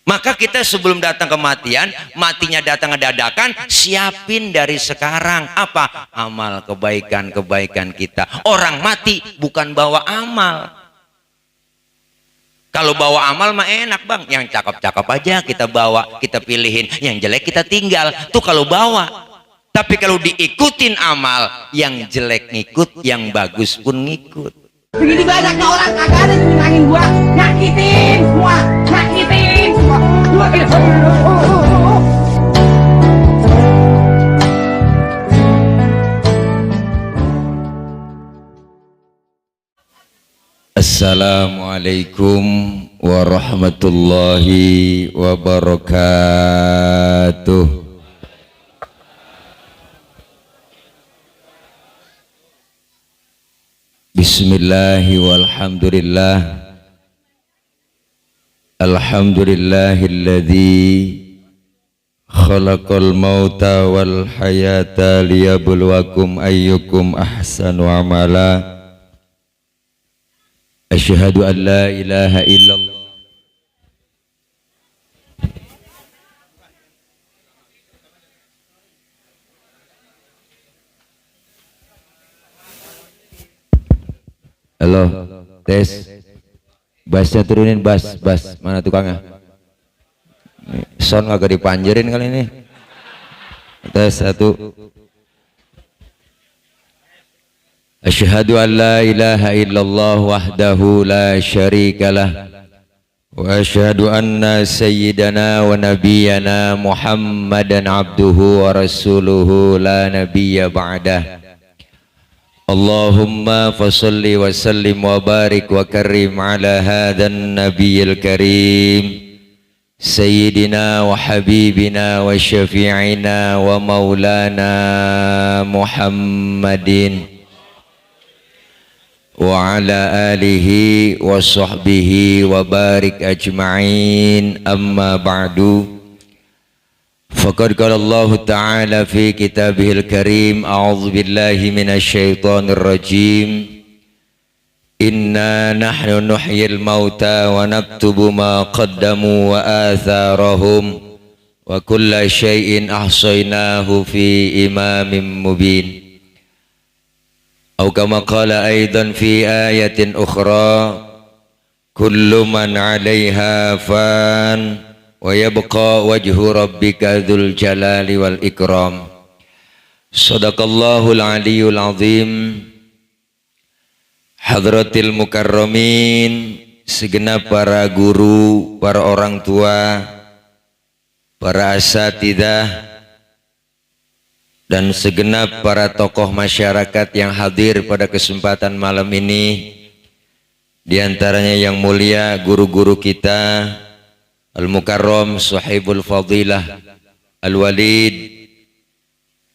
Maka kita sebelum datang kematian, matinya datang dadakan, siapin dari sekarang apa? Amal kebaikan-kebaikan kita. Orang mati bukan bawa amal. Kalau bawa amal mah enak bang, yang cakep-cakep aja kita bawa, kita pilihin, yang jelek kita tinggal. Tuh kalau bawa. Tapi kalau diikutin amal, yang jelek ngikut, yang bagus pun ngikut. Begini banyaknya orang kagak ada yang nyenangin gua, nyakitin semua, nyakitin semua. Assalamualaikum warahmatullahi wabarakatuh. Bismillahi walhamdulillah. Alhamdulillahilladzi khalaqal mauta wal hayata liyabluwakum ayyukum ahsanu amala. Asyhadu an la ilaha illallah Halo, tes. Bassnya turunin, bass. Mana tukangnya? Sound agak dipanjerin kali ini. Tes 1. Asyhadu an la ilaha illallah wahdahu la syarikalah wa asyhadu anna sayyidana wa nabiyyana Muhammadan abduhu wa rasuluhu la nabiyya ba'dah. Allahumma fasalli wa sallim wa barik wa karim ala hadhan nabiyil karim sayyidina wa habibina wa syafi'ina wa maulana Muhammadin wa ala alihi wa sahbihi wa barik ajma'in, amma ba'du. Faqad qala Allah Ta'ala fi kitabihil karim, a'udzu billahi minasy syaithanir rajim. Inna nahnu nuhyil mauta wa naktubu ma qaddamu wa atharahum wa kulla syai'in ahsaynahu fi imamin mubin. Atau kama qala aidan fi ayatin ukhra, kullu man 'alaiha fan wa yabqa wajhu rabbika dzul jalali wal ikram. Shadaqallahul aliyyul azim. Hadratil mukarramin, segenap para guru, para orang tua, para asatidzah, dan segenap para tokoh masyarakat yang hadir pada kesempatan malam ini. Di antaranya yang mulia guru-guru kita, Al-Mukarram Sahibul Fadilah Al-Walid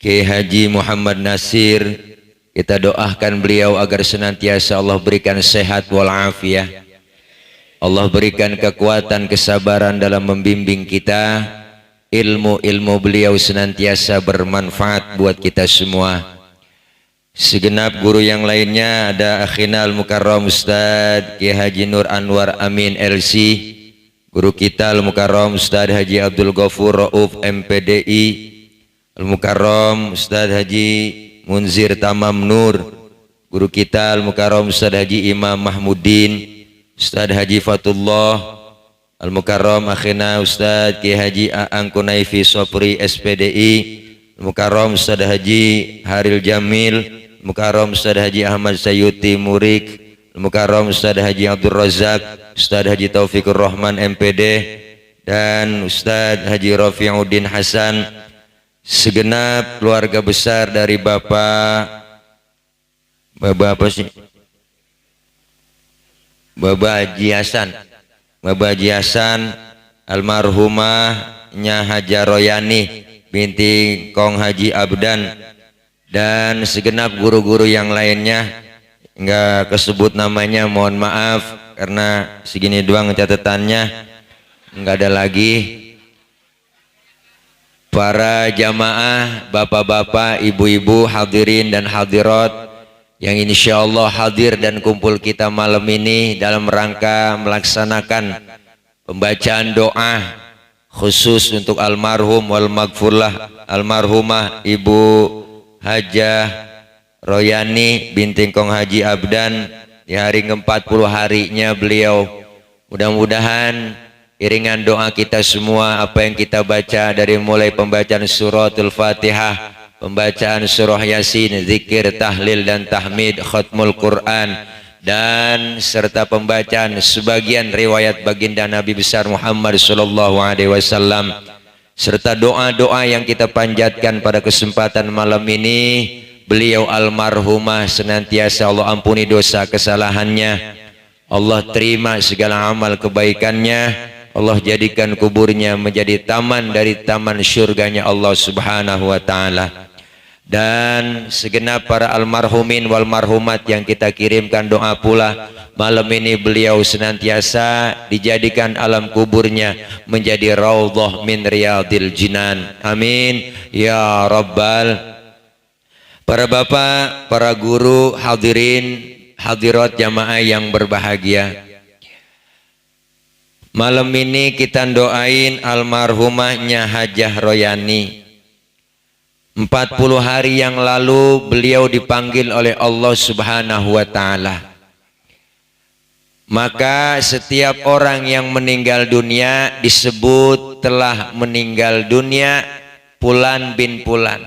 Kiai Haji Muhammad Nasir, kita doakan beliau agar senantiasa Allah berikan sehat walafiat, Allah berikan kekuatan kesabaran dalam membimbing kita, ilmu-ilmu beliau senantiasa bermanfaat buat kita semua. Segenap guru yang lainnya, ada akhina Al-Mukarram Ustadz Kiai Haji Nur Anwar Amin LC, guru kita Al-Mukarram Ustadz Haji Abdul Ghafur Rauf MPDI, Al-Mukarram Ustadz Haji Munzir Tamam Nur, guru kita Al-Mukarram Ustadz Haji Imam Mahmudin, Ustadz Haji Fatullah, Al-Mukarram akhina Ustadz Kiai Haji Aang Kunaifi Sopri SPDI, Al-Mukarram Ustadz Haji Haril Jamil, Al-Mukarram Ustadz Haji Ahmad Sayuti Murik, Al-Mukarram Ustadz Haji Abdul Razak, Ustadz Haji Taufikur Rahman MPD, dan Ustadz Haji Rafiuddin Hasan, segenap keluarga besar dari Bapak apa sih? Bapak Haji Hasan, Bapak Haji Hasan, almarhumah Nya Haja Royani binti Kong Haji Abdan, dan segenap guru-guru yang lainnya. Enggak kesebut namanya, mohon maaf karena segini doang catatannya, enggak ada lagi. Para jamaah, bapak-bapak, ibu-ibu, hadirin dan hadirat yang insya Allah hadir dan kumpul kita malam ini dalam rangka melaksanakan pembacaan doa khusus untuk almarhum wal maghfurlah almarhumah Ibu Hajah Royani binti Kong Haji Abdan di hari ke-40 harinya beliau. Mudah-mudahan iringan doa kita semua, apa yang kita baca dari mulai pembacaan suratul Fatihah, pembacaan surah Yasin, zikir, tahlil dan tahmid, khatmul Quran, dan serta pembacaan sebagian riwayat baginda Nabi besar Muhammad sallallahu alaihi wasallam, serta doa-doa yang kita panjatkan pada kesempatan malam ini. Beliau almarhumah senantiasa Allah ampuni dosa kesalahannya, Allah terima segala amal kebaikannya, Allah jadikan kuburnya menjadi taman dari taman syurganya Allah subhanahu wa ta'ala. Dan segenap para almarhumin wal marhumat yang kita kirimkan doa pula, malam ini beliau senantiasa dijadikan alam kuburnya menjadi raudhah min riyadil jinan, amin ya rabbal. Para bapak, para guru, hadirin hadirat jamaah yang berbahagia, malam ini kita doain almarhumahnya Hajah Royani. 40 hari yang lalu beliau dipanggil oleh Allah subhanahu wa ta'ala. Maka setiap orang yang meninggal dunia disebut telah meninggal dunia Fulan bin Fulan,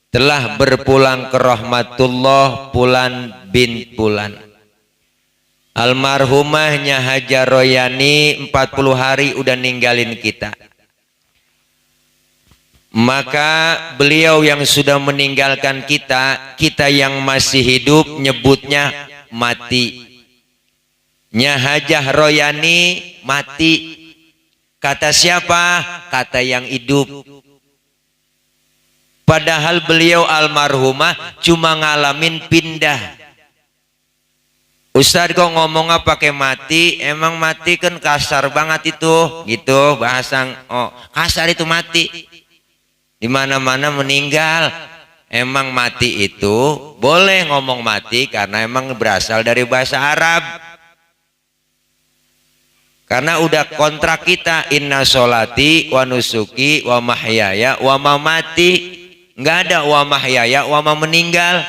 telah berpulang ke rahmatullah Fulan bin Fulan. Almarhumahnya Hajah Royani 40 hari udah ninggalin kita. Maka beliau yang sudah meninggalkan kita, kita yang masih hidup nyebutnya mati. Nya Hajah Royani mati. Kata siapa? Kata yang hidup. Padahal beliau almarhumah cuma ngalamin pindah. Ustadz kok ngomongnya pakai mati? Emang mati kan kasar banget itu, gitu bahasa. Oh, kasar itu mati. Di mana-mana meninggal. Emang mati itu boleh ngomong mati karena emang berasal dari bahasa Arab. Karena udah kontrak kita, inna sholati wa nusuki wa mahyaya wa mamati. Nggak ada wa mahyaya wa ma meninggal.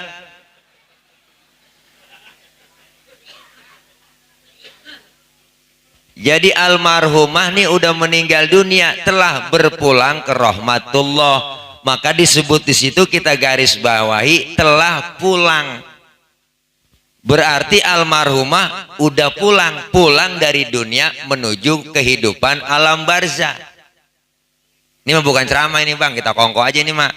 Jadi almarhumah nih udah meninggal dunia, telah berpulang ke rahmatullah. Maka disebut di situ kita garis bawahi telah pulang. Berarti almarhumah udah pulang dari dunia menuju kehidupan alam barzah. Ini mah bukan ceramah ini bang, kita kongko aja ini mah.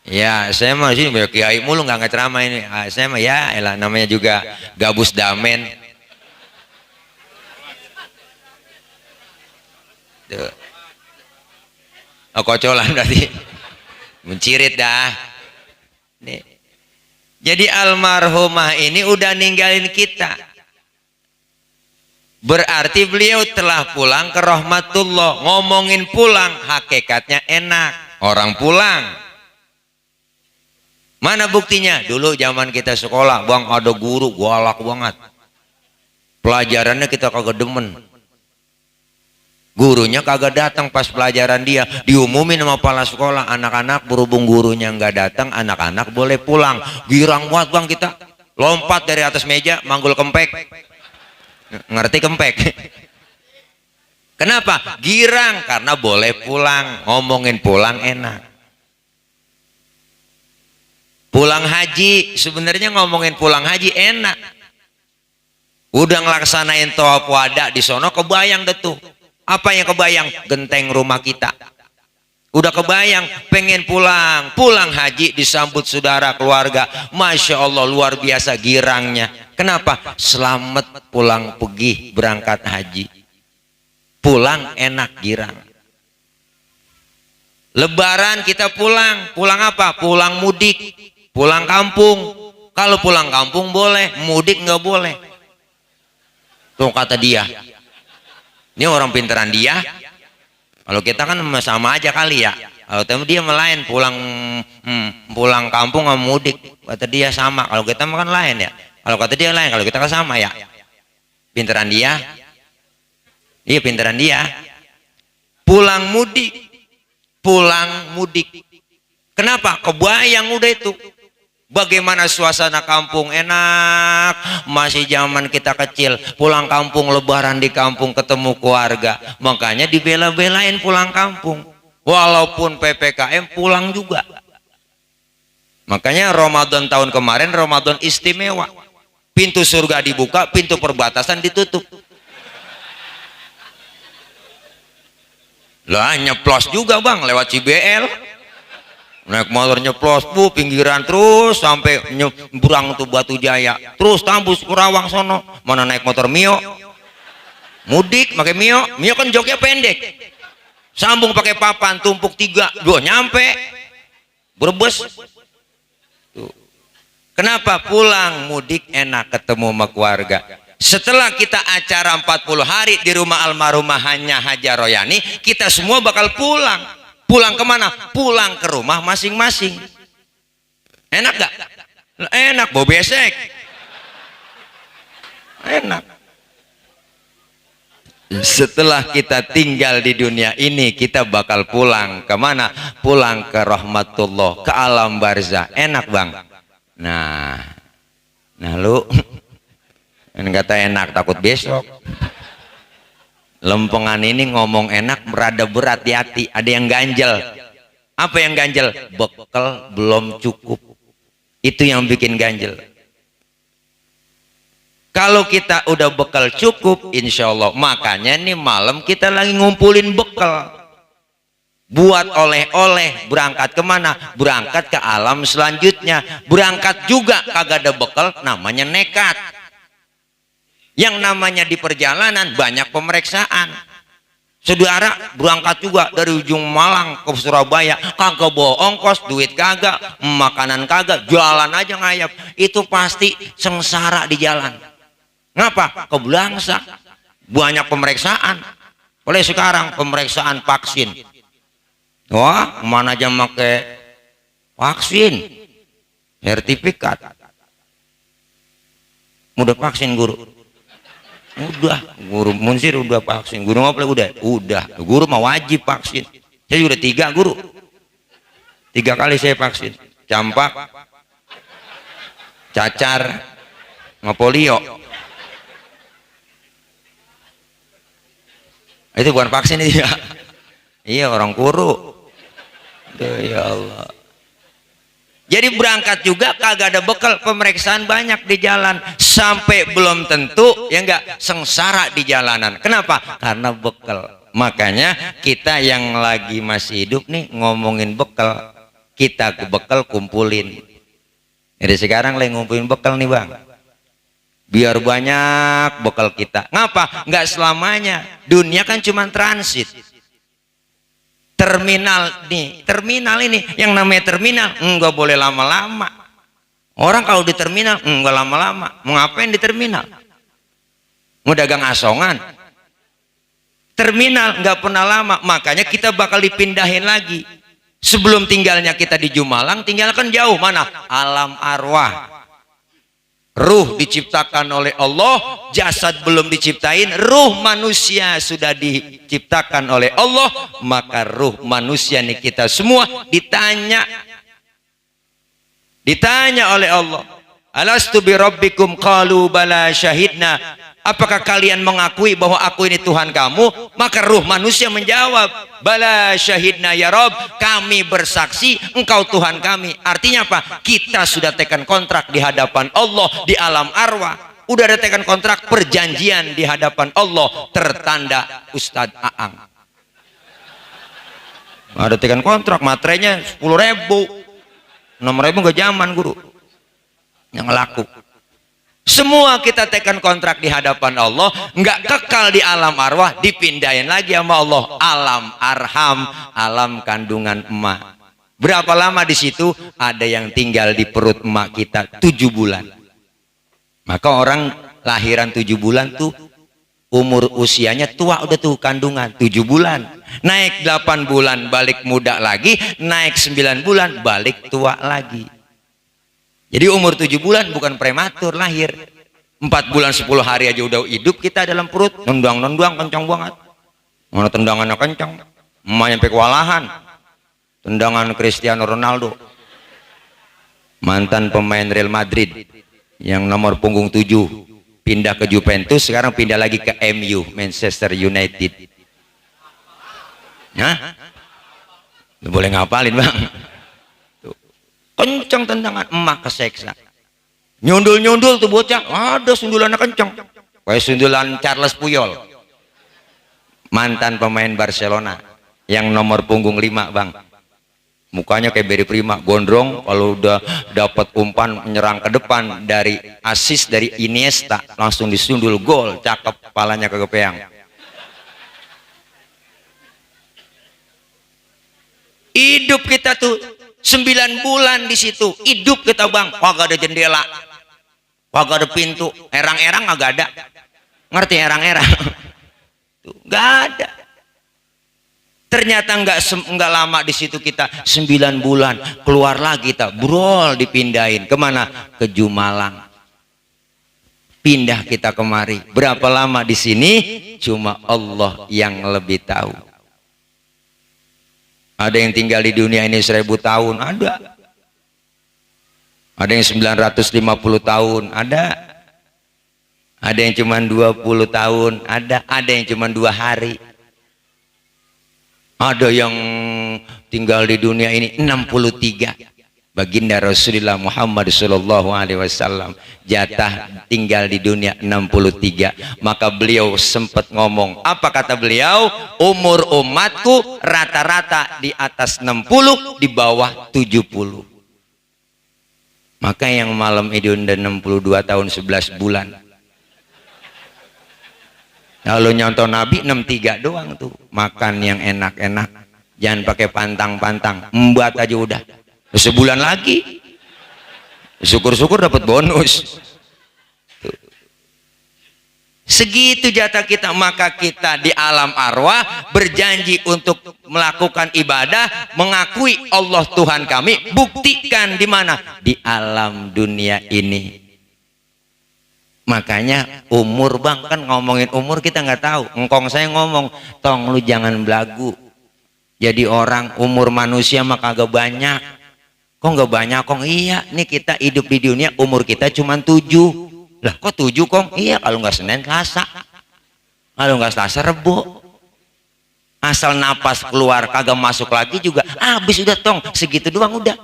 Ya saya mah sini banyak kiai mulu nggak ceramah ini. Saya mah ya elah, namanya juga gabus damen. Tuh. Oh, kocolan berarti mencirit dah. Nih. Jadi almarhumah ini udah ninggalin kita. Berarti beliau telah pulang ke rahmatullah. Ngomongin pulang hakikatnya enak. Orang pulang. Mana buktinya? Dulu zaman kita sekolah, bang ada guru galak banget. Pelajarannya kita kagak demen. Gurunya kagak datang pas pelajaran dia, diumumin sama kepala sekolah, anak-anak berhubung gurunya nggak datang, anak-anak boleh pulang. Girang banget bang kita, lompat dari atas meja, manggul kempek. Ngerti kempek? Kenapa? Girang karena boleh pulang, ngomongin pulang enak. Pulang haji, sebenarnya ngomongin pulang haji enak. Udah ngelaksanain tawaf wada di sono, kebayang deh tuh. Apa yang kebayang? Genteng rumah kita. Udah kebayang pengen pulang haji disambut saudara keluarga. Masya Allah luar biasa girangnya. Kenapa? Selamat pulang pergi berangkat haji. Pulang enak girang. Lebaran kita pulang apa? Pulang mudik, pulang kampung. Kalau pulang kampung boleh, mudik nggak boleh. Tuh kata dia. Ini orang pinteran dia. Kalau kita kan sama aja kali ya. Kalau dia melain pulang kampung sama mudik, kata dia sama. Kalau kita mah kan lain ya. Kalau kata dia lain, kalau kita kan sama ya. Pinteran dia. Iya pintaran dia. Pulang mudik. Pulang mudik. Kenapa? Kebayang udah itu. Bagaimana suasana kampung enak, masih zaman kita kecil, pulang kampung, lebaran di kampung, ketemu keluarga, makanya dibela-belain pulang kampung, walaupun PPKM pulang juga. Makanya Ramadan tahun kemarin Ramadan istimewa, pintu surga dibuka, pintu perbatasan ditutup. Lah nyeplos juga bang lewat CBL. Naik motor nyeplos pinggiran terus sampai nyebrang tuh Batu Jaya, terus tembus Kurawang sono. Mana naik motor Mio mudik pakai Mio kan joknya pendek, sambung pakai papan tumpuk 3 nyampe Brebes tuh. Kenapa? Pulang mudik enak, ketemu sama keluarga. Setelah kita acara 40 hari di rumah almarhumah Haja Royani, kita semua bakal pulang. Pulang kemana? Pulang ke rumah masing-masing. Enak gak? Enak, bau besek. Enak. Setelah kita tinggal di dunia ini, kita bakal pulang kemana? Pulang ke rahmatullah, ke alam barzah. Enak bang. Nah lu kata enak takut besok. Lempengan ini ngomong enak berada berat di hati, ada yang ganjel. Apa yang ganjel? Bekal belum cukup. Itu yang bikin ganjel. Kalau kita udah bekal cukup, insya Allah. Makanya nih malam kita lagi ngumpulin bekal. Buat oleh-oleh, berangkat kemana? Berangkat ke alam selanjutnya. Berangkat juga kagak ada bekal, namanya nekat. Yang namanya di perjalanan banyak pemeriksaan. Saudara berangkat juga dari ujung Malang ke Surabaya, kagak bawa ongkos, duit kagak, makanan kagak, jalan aja ngayap. Itu pasti sengsara di jalan. Ngapa? Kebelangsa. Banyak pemeriksaan. Oleh sekarang pemeriksaan vaksin. Wah, mana aja pakai vaksin, sertifikat. Udah vaksin guru? Udah, guru Munsir udah vaksin, guru Ngoplek udah, guru mah wajib vaksin. Saya udah 3 guru, 3 kali saya vaksin, campak, cacar, sama polio. Itu bukan vaksin itu ya? Iya orang guru. Ya Allah. Jadi berangkat juga kagak ada bekal, pemeriksaan banyak di jalan, sampai belum tentu ya enggak sengsara di jalanan. Kenapa? Karena bekal. Makanya kita yang lagi masih hidup nih ngomongin bekal, kita ke bekal kumpulin. Jadi sekarang lagi ngumpulin bekal nih bang, biar banyak bekal kita. Ngapa? Enggak selamanya, dunia kan cuma transit. Terminal ini yang namanya terminal enggak boleh lama-lama. Orang kalau di terminal enggak lama-lama. Mau ngapain di terminal? Mau dagang asongan? Terminal enggak pernah lama, makanya kita bakal dipindahin lagi. Sebelum tinggalnya kita di Jumalang, tinggalkan jauh mana? Alam arwah. Ruh diciptakan oleh Allah, jasad belum diciptain, ruh manusia sudah diciptakan oleh Allah. Maka ruh manusia nih kita semua ditanya oleh Allah, alastu bi rabbikum qalu bala syahidna. Apakah kalian mengakui bahwa aku ini Tuhan kamu? Maka ruh manusia menjawab, bala syahidna ya Rob, kami bersaksi engkau Tuhan kami. Artinya apa? Kita sudah tekan kontrak di hadapan Allah di alam arwah. Udah ada tekan kontrak perjanjian di hadapan Allah, tertanda Ustadz Aang. Ada tekan kontrak, materainya 10.000, 6.000 gak zaman guru yang laku. Semua kita tekan kontrak di hadapan Allah, nggak kekal di alam arwah, dipindahin lagi sama Allah, alam arham, alam kandungan emak. Berapa lama di situ? Ada yang tinggal di perut emak kita 7 bulan. Maka orang lahiran 7 bulan tuh umur usianya tua, udah tuh kandungan 7 bulan. Naik 8 bulan balik muda lagi, naik 9 bulan balik tua lagi. Jadi umur 7 bulan bukan prematur lahir. 4 bulan 10 hari aja udah hidup kita dalam perut, nendang kencang banget. Mana tendangannya kencang, emak sampai kewalahan. Tendangan Cristiano Ronaldo, mantan pemain Real Madrid yang nomor punggung 7, pindah ke Juventus, sekarang pindah lagi ke MU, Manchester United. Hah? Boleh ngapalin bang? Tuh. Kencang tendangan, emak keseksa. Nyundul tuh bocah, ada sundulannya kencang. Kayak sundulan Charles Puyol, mantan pemain Barcelona yang nomor punggung 5 bang. Mukanya kayak Barry Prima, gondrong. Kalau udah dapat umpan menyerang ke depan dari asis dari Iniesta, langsung disundul, gol, cakep, kepalanya kegepeang. Hidup kita tuh 9 bulan di situ, hidup kita bang. Kagak ada jendela, kagak ada pintu, erang-erang kagak ada. Ngerti erang-erang? Tuh, nggak ada. Ternyata nggak lama di situ kita 9 bulan keluar lagi kita brol, dipindahin kemana? Ke Jumalang. Pindah kita kemari. Berapa lama di sini? Cuma Allah yang lebih tahu. Ada yang tinggal di dunia ini 1000 tahun, ada. Ada yang 950 tahun, ada. Ada yang cuma 20 tahun, ada. Ada yang cuma 2 hari. Ada yang tinggal di dunia ini 63. Baginda Rasulullah Muhammad SAW jatah tinggal di dunia 63. Maka beliau sempat ngomong, apa kata beliau? Umur umatku rata-rata di atas 60, di bawah 70. Maka yang malam itu udah 62 tahun 11 bulan. Kalau nyontoh Nabi 63 doang tuh, makan yang enak-enak, jangan pakai pantang-pantang, embat aja udah. Sebulan lagi, syukur-syukur dapat bonus. Tuh. Segitu jatah kita, maka kita di alam arwah berjanji untuk melakukan ibadah, mengakui Allah Tuhan kami, buktikan di mana? Di alam dunia ini. Makanya umur bang, kan ngomongin umur kita nggak tahu. Engkong saya ngomong, tong lu jangan belagu. Jadi orang umur manusia mah kagak banyak. Kok nggak banyak kong? Iya, nih kita hidup di dunia umur kita cuma 7. Lah kok 7 kong? Iya, kalau nggak Senin Selasa, kalau nggak Selasa Rebo. Asal napas keluar kagak masuk lagi juga habis udah tong, segitu doang udah.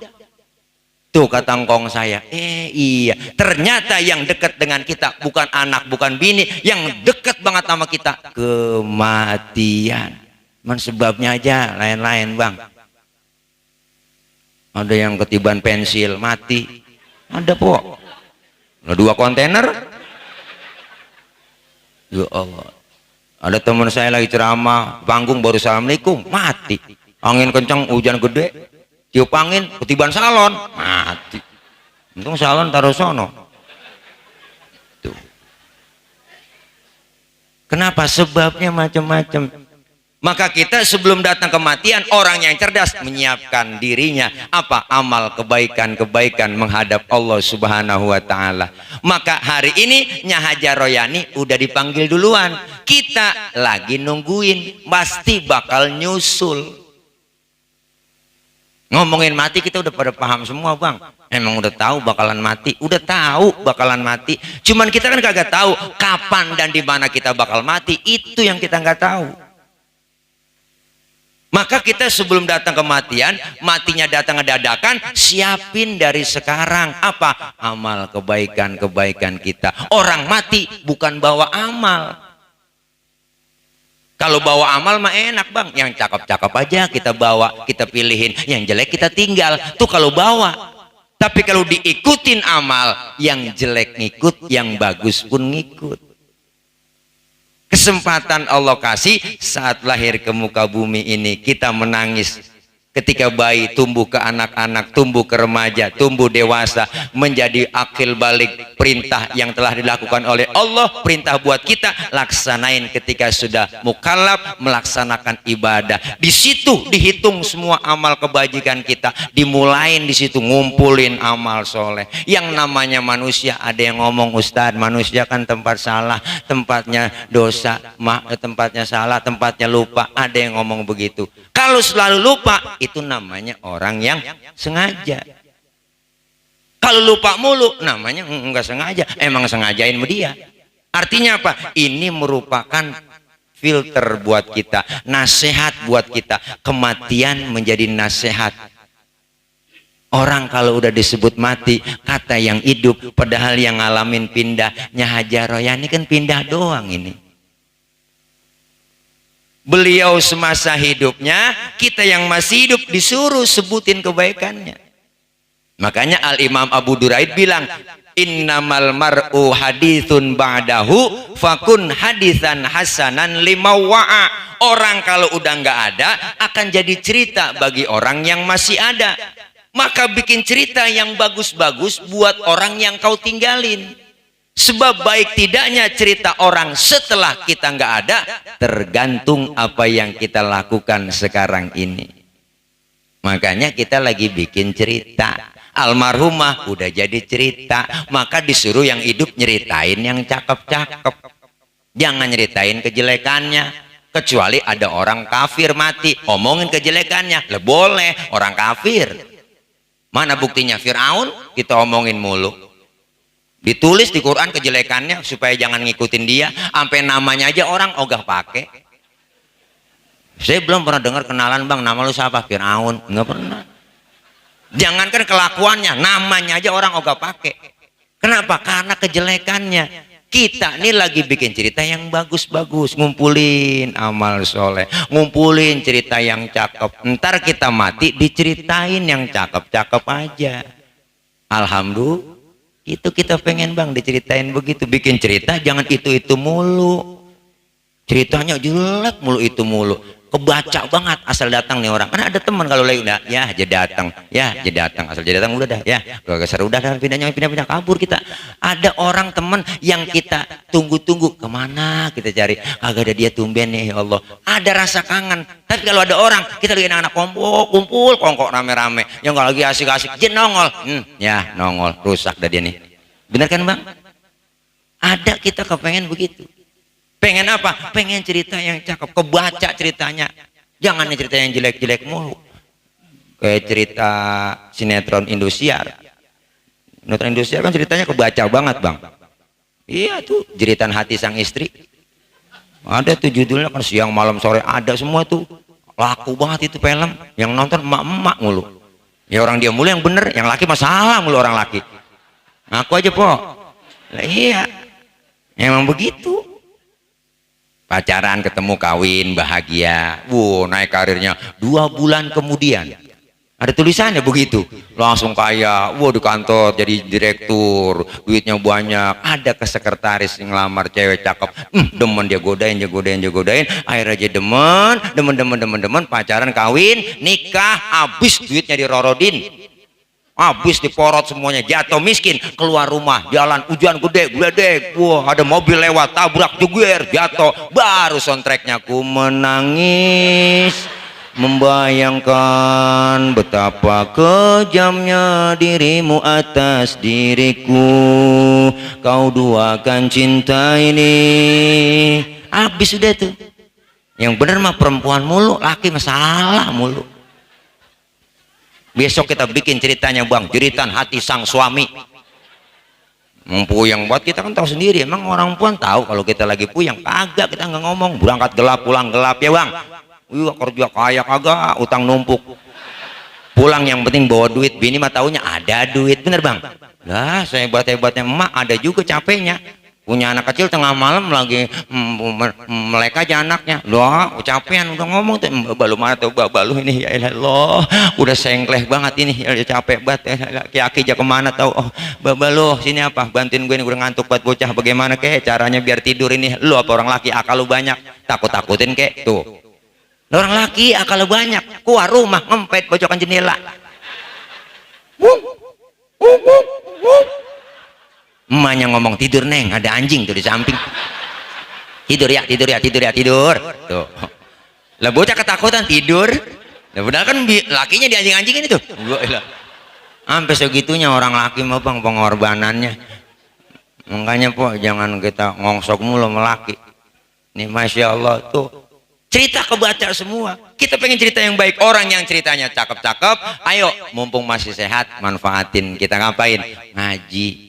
Tuh kata engkong saya, iya, ternyata yang dekat dengan kita bukan anak, bukan bini, yang dekat banget sama kita kematian. Man sebabnya aja lain-lain bang. Ada yang ketiban pensil mati, ada po. 2 kontainer. Ya Allah. Ada teman saya lagi ceramah, panggung baru assalamualaikum, mati. Angin kencang, hujan gede. Tiup angin, ketiban salon, mati. Untung salon taruh sono. Tuh. Kenapa? Sebabnya macam-macam. Maka kita sebelum datang kematian, orang yang cerdas menyiapkan dirinya apa? Amal kebaikan-kebaikan menghadap Allah Subhanahu wa taala. Maka hari ini Nyah Haja Royani udah dipanggil duluan. Kita lagi nungguin, pasti bakal nyusul. Ngomongin mati kita udah pada paham semua bang. Emang udah tahu bakalan mati, udah tahu bakalan mati. Cuman kita kan kagak tahu kapan dan di mana kita bakal mati. Itu yang kita nggak tahu. Maka kita sebelum datang kematian, matinya datang dadakan, siapin dari sekarang apa? Amal kebaikan-kebaikan kita. Orang mati bukan bawa amal. Kalau bawa amal mah enak bang, yang cakep-cakep aja kita bawa, kita pilihin, yang jelek kita tinggal. Tuh kalau bawa. Tapi kalau diikutin amal, yang jelek ngikut, yang bagus pun ngikut. Kesempatan Allah kasih saat lahir ke muka bumi ini, kita menangis Ketika bayi tumbuh ke anak-anak, tumbuh ke remaja, tumbuh dewasa, menjadi akil balik perintah yang telah dilakukan oleh Allah, perintah buat kita laksanain. Ketika sudah mukallaf melaksanakan ibadah, di situ dihitung semua amal kebajikan kita, dimulain di situ, ngumpulin amal soleh. Yang namanya manusia, ada yang ngomong, Ustadz, manusia kan tempat salah, tempatnya dosa, tempatnya salah, tempatnya lupa. Ada yang ngomong begitu. Kalau selalu lupa, itu namanya orang yang sengaja. Kalau lupa mulu, namanya enggak sengaja. Emang sengajain sama dia. Artinya apa? Ini merupakan filter buat kita, nasihat buat kita. Kematian menjadi nasihat. Orang kalau udah disebut mati, kata yang hidup, padahal yang ngalamin pindahnya Hajar Royani kan pindah doang ini. Beliau semasa hidupnya, kita yang masih hidup disuruh sebutin kebaikannya. Makanya Al-Imam Abu Duraid bilang, innamal mar'u hadithun ba'dahu fakun hadithan hasanan limawa'a. Orang kalau udah nggak ada akan jadi cerita bagi orang yang masih ada. Maka bikin cerita yang bagus-bagus buat orang yang kau tinggalin. Sebab baik tidaknya cerita orang setelah kita nggak ada tergantung apa yang kita lakukan sekarang ini. Makanya kita lagi bikin cerita. Almarhumah udah jadi cerita, maka disuruh yang hidup nyeritain yang cakep-cakep. Jangan nyeritain kejelekannya. Kecuali ada orang kafir mati, omongin kejelekannya. Lah boleh, orang kafir. Mana buktinya? Fir'aun kita omongin mulu. Ditulis di Quran kejelekannya supaya jangan ngikutin dia, sampai namanya aja orang ogah pakai. Saya belum pernah dengar kenalan, bang, nama lu siapa? Fir'aun. Nggak pernah. Jangankan kelakuannya, namanya aja orang ogah pakai. Kenapa? Karena kejelekannya. Kita ini lagi bikin cerita yang bagus-bagus, ngumpulin amal soleh, ngumpulin cerita yang cakep. Ntar kita mati diceritain yang cakep-cakep aja. Alhamdulillah. Itu kita pengen, bang, diceritain begitu. Bikin cerita jangan itu mulu. Ceritanya jelek mulu, itu mulu. Kebaca banget asal datang nih orang. Karena ada teman kalau lagi udah ya jadi datang, ya jadi datang, asal jadi datang udah dah ya. Kalau seru udah pindah kabur kita. Ada orang teman yang kita tunggu-tunggu, kemana kita cari, agak ada dia, tumben nih, ya Allah. Ada rasa kangen. Tapi kalau ada orang, kita lagi anak-anak kumpul kongkok rame-rame, yang kalau lagi asik-asik jen nongol, ya nongol, rusak dah dia nih. Bener kan, bang? Ada kita kepengen begitu. Pengen apa? Pengen cerita yang cakep, kebaca ceritanya. Jangan cerita yang jelek-jelek mulu. Kayak cerita sinetron Indosiar. Sinetron Indosiar kan ceritanya kebaca banget, bang. Iya tuh, jeritan hati sang istri. Ada tuh judulnya kan, siang malam sore ada semua tuh. Laku banget itu film. Yang nonton emak-emak mulu. Ya orang dia mulu yang bener, yang laki masalah mulu orang laki. Ngaku aja, po. Lah iya. Emang begitu. Pacaran, ketemu, kawin, bahagia, naik karirnya 2 bulan kemudian ada tulisannya begitu, langsung kaya, di kantor jadi direktur, duitnya banyak. Ada ke sekretaris yang ngelamar cewek cakep, demen dia godain, akhirnya aja demen, pacaran, kawin, nikah, habis duitnya dirorodin, habis diporot semuanya, jatuh miskin, keluar rumah, jalan hujan gede, geledek, ada mobil lewat, tabrak, jeger, jatuh, baru soundtracknya, ku menangis membayangkan betapa kejamnya dirimu atas diriku, kau duakan cinta ini. Habis sudah tuh. Yang bener mah perempuan mulu, laki masalah mulu. Besok kita bikin ceritanya, bang, jeritan hati sang suami. Puyeng buat kita kan tahu sendiri. Emang orang puan tahu kalau kita lagi puyeng? Kagak, kita nggak ngomong. Berangkat gelap, pulang gelap ya, bang. Kerja kaya kagak, utang numpuk. Pulang yang penting bawa duit. Bini mah taunya ada duit, bener, bang? Lah, sehebat-hebatnya emak ada juga capeknya. Punya anak kecil tengah malam lagi melek aja anaknya. Loh, capean udah ngomong tuh, balu mana tuh, balu ini, ya Allah, udah sengkleh banget ini, ya capek banget. Aki aja kemana tahu? Oh, balu sini apa? Bantuin gue ini, udah ngantuk buat bocah. Bagaimana kek caranya biar tidur ini? Lu apa orang laki akal lu banyak? Takut-takutin kek tuh. Orang laki akal banyak, keluar rumah ngempet pojokan jendela. Emaknya ngomong, tidur neng, ada anjing tuh di samping. Tidur ya, tidur ya, tidur ya, tidur. Tuh. Lah bocah ketakutan tidur. Nah, padahal kan lakinya di anjing-anjingin itu. Sampai segitunya orang laki mah bang pengorbanannya. Makanya po jangan kita ngongsok mulu melaki. Nih masya Allah tuh cerita kebaca semua. Kita pengen cerita yang baik. Orang yang ceritanya cakep-cakep, ayo mumpung masih sehat manfaatin. Kita ngapain? Ngaji.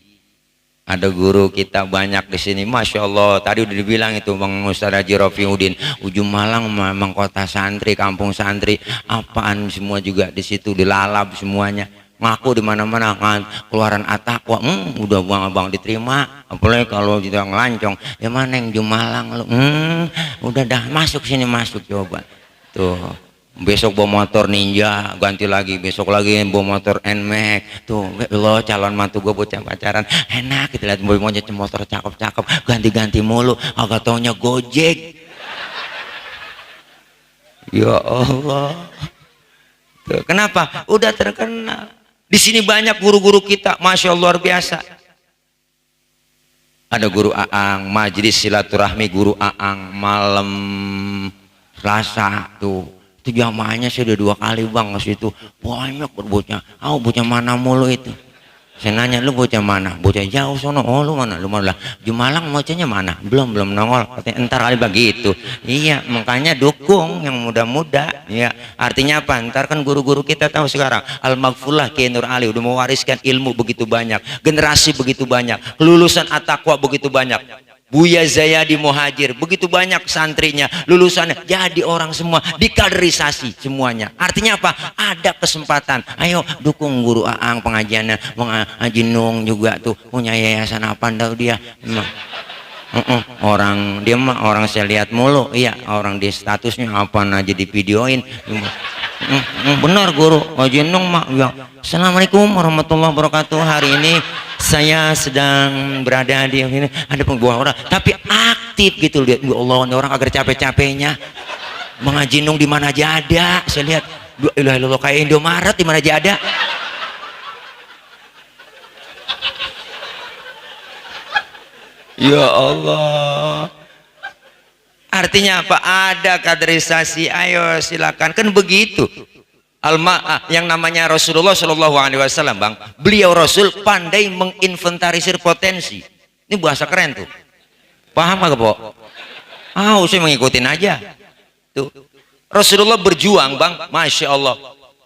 Ada guru kita banyak di sini, masya Allah. Tadi udah dibilang itu Bang Ustaz Haji Rafiuddin, ujung Malang memang kota santri, kampung santri. Apaan semua juga di situ dilalap semuanya. Ngaku di mana-mana kan keluaran At-Taqwa, udah bang diterima. Apalagi kalau kita ngelancong, ya mana yang Jumalang lu, udah dah masuk sini masuk coba. Tuh besok bawa motor Ninja, ganti lagi besok lagi bawa motor NMAX. Tuh lo calon mantu gue bocah pacaran enak kita lihat boy motor cakep-cakep ganti-ganti mulu, agak taunya Gojek. Ya Allah. Tuh, kenapa? Udah terkenal. Di sini banyak guru-guru kita, masya Allah luar biasa. Ada guru Aang, majelis silaturahmi guru Aang malam Selasa tuh. Itu jamaahnya sudah 2 kali bang ke situ. Banyak berbocah. Bocah mana mulu itu? Saya nanya, lu bocah mana? Bocah jauh sono. Oh lu mana? Lu mana? Jumalang bocahnya mana? Belum nongol. Katanya entar kali begitu. Iya, makanya dukung yang muda-muda. Iya, artinya apa? Entar kan guru-guru kita tahu sekarang. Al-Maghfurlah Kiai Nur Ali udah mewariskan ilmu begitu banyak, generasi begitu banyak, kelulusan At-Taqwa begitu banyak. Buya Zayadi Muhajir begitu banyak santrinya, lulusannya jadi orang semua, dikaderisasi semuanya. Artinya apa? Ada kesempatan. Ayo dukung guru Aang pengajiannya. Bang Haji Nung juga tuh punya yayasan apa tahu dia. Orang dia mah orang saya lihat mulu. Iya, orang di statusnya apa aja di videoin. Benar guru Haji Nung mah ya. Assalamualaikum warahmatullahi wabarakatuh. Hari ini saya sedang berada di sini, ada penggawa orang tapi aktif gitu. Lihat ya Allah, orang agar capek-capeknya mengaji Nung di mana aja ada. Saya lihat ilah kayak Indomaret di mana aja ada. Ya Allah. Artinya apa? Ada kaderisasi. Ayo silakan, kan begitu. Yang namanya Rasulullah Shallallahu Alaihi Wasallam bang, beliau Rasul pandai menginventarisir potensi. Ini bahasa keren tuh, paham gak po? Saya mengikutin aja tuh. Rasulullah berjuang bang, masya Allah.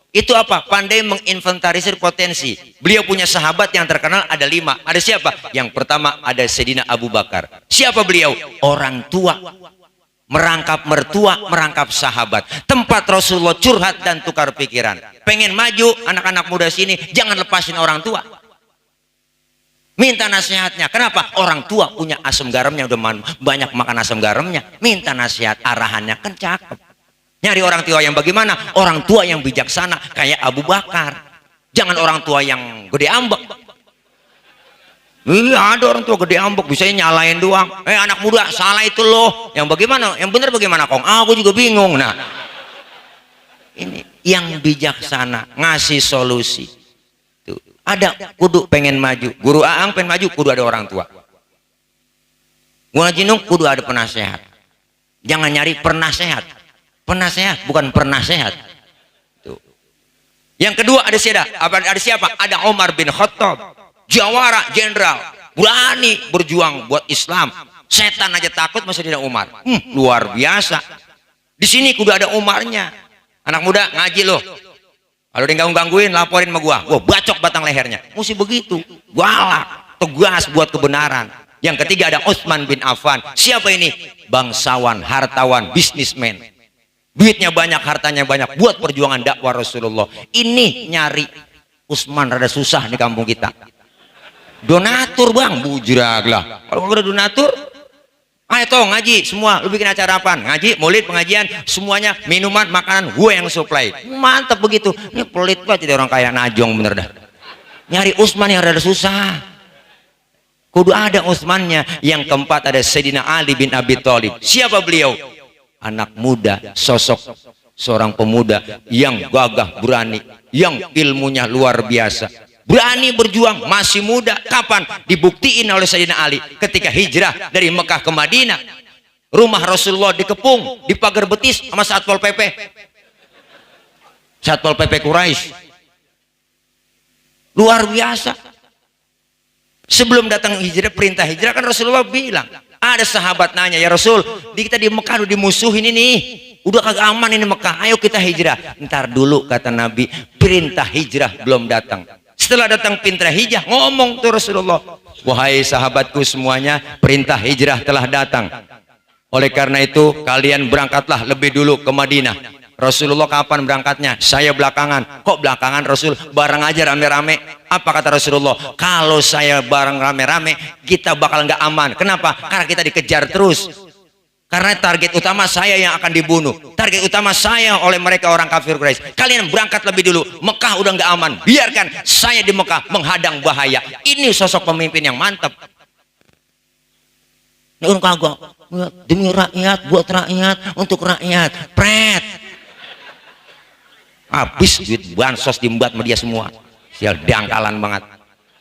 Itu apa? Pandai menginventarisir potensi. Beliau punya sahabat yang terkenal ada 5. Ada siapa? Yang pertama ada Sayyidina Abu Bakar. Siapa beliau? Orang tua. Merangkap mertua, merangkap sahabat. Tempat Rasulullah curhat dan tukar pikiran. Pengen maju, anak-anak muda sini jangan lepasin orang tua. Minta nasihatnya. Kenapa? Orang tua punya asam garamnya, udah banyak makan asam garamnya. Minta nasihat, arahannya kan cakep. Nyari orang tua yang bagaimana? Orang tua yang bijaksana kayak Abu Bakar. Jangan orang tua yang gede ambek. Iya, ada orang tua gede ambek bisa nyalain doang. Anak muda salah itu loh. Yang bagaimana? Yang benar bagaimana kong? Aku juga bingung. Nah, ini yang bijaksana ngasih solusi. Tuh. Ada kudu pengen maju. Guru Aang pengen maju kudu ada orang tua. Guru Haji Nung kudu ada penasehat. Jangan nyari penasehat. Penasehat bukan penasehat. Tuh. Yang kedua ada siapa? Ada siapa? Ada Umar bin Khattab. Jawara jenderal, berani berjuang buat Islam. Setan aja takut masih tidak Umar. Luar biasa. Di sini kudu ada Umarnya. Anak muda ngaji loh. Kalau dia gangguin laporin sama gua bacok batang lehernya. Mesti begitu. Galak, tegas buat kebenaran. Yang ketiga ada Utsman bin Affan. Siapa ini? Bangsawan, hartawan, bisnismen. Duitnya banyak, hartanya banyak buat perjuangan dakwah Rasulullah. Ini nyari Utsman rada susah di kampung kita. Donatur bang, bujrag lah. Kalau udah donatur, ayo toh ngaji semua. Lu bikin acara apa? Ngaji, maulid, pengajian, semuanya minuman, makanan, gue yang supply. Mantap begitu. Ini pelit banget jadi orang kaya najong bener dah. Nyari Utsman yang rada susah. Kudu ada Utsmannya. Yang keempat ada Sayyidina Ali bin Abi Thalib. Siapa beliau? anak muda, sosok seorang pemuda yang gagah berani, yang ilmunya luar biasa, berani berjuang, masih muda. Kapan? Dibuktiin oleh Sayyidina Ali ketika hijrah dari Mekah ke Madinah. Rumah Rasulullah dikepung, di pagar betis sama Satpol PP. Satpol PP Quraisy. Luar biasa. Sebelum datang hijrah, perintah hijrah kan Rasulullah bilang, ada sahabat nanya, ya Rasul, kita di Mekah udah dimusuhin ini, udah kagak aman ini Mekah, ayo kita hijrah. Ntar dulu kata Nabi, perintah hijrah belum datang. Setelah datang perintah hijrah, ngomong tuh Rasulullah, wahai sahabatku semuanya, perintah hijrah telah datang. Oleh karena itu kalian berangkatlah lebih dulu ke Madinah. Rasulullah kapan berangkatnya? Saya belakangan. Kok belakangan Rasul? Bareng aja rame-rame. Apa kata Rasulullah? Kalau saya bareng rame-rame, kita bakal nggak aman. Kenapa? Karena kita dikejar terus. Karena target utama saya yang akan dibunuh. Target utama saya oleh mereka orang kafir Quraisy. Kalian berangkat lebih dulu. Mekah udah nggak aman. Biarkan saya di Mekah menghadang bahaya. Ini sosok pemimpin yang mantap. Ini kagak. Demi rakyat, buat rakyat, untuk rakyat. Pret. Habis duit bansos diembat sama dia semua. Sial, dangkalan banget.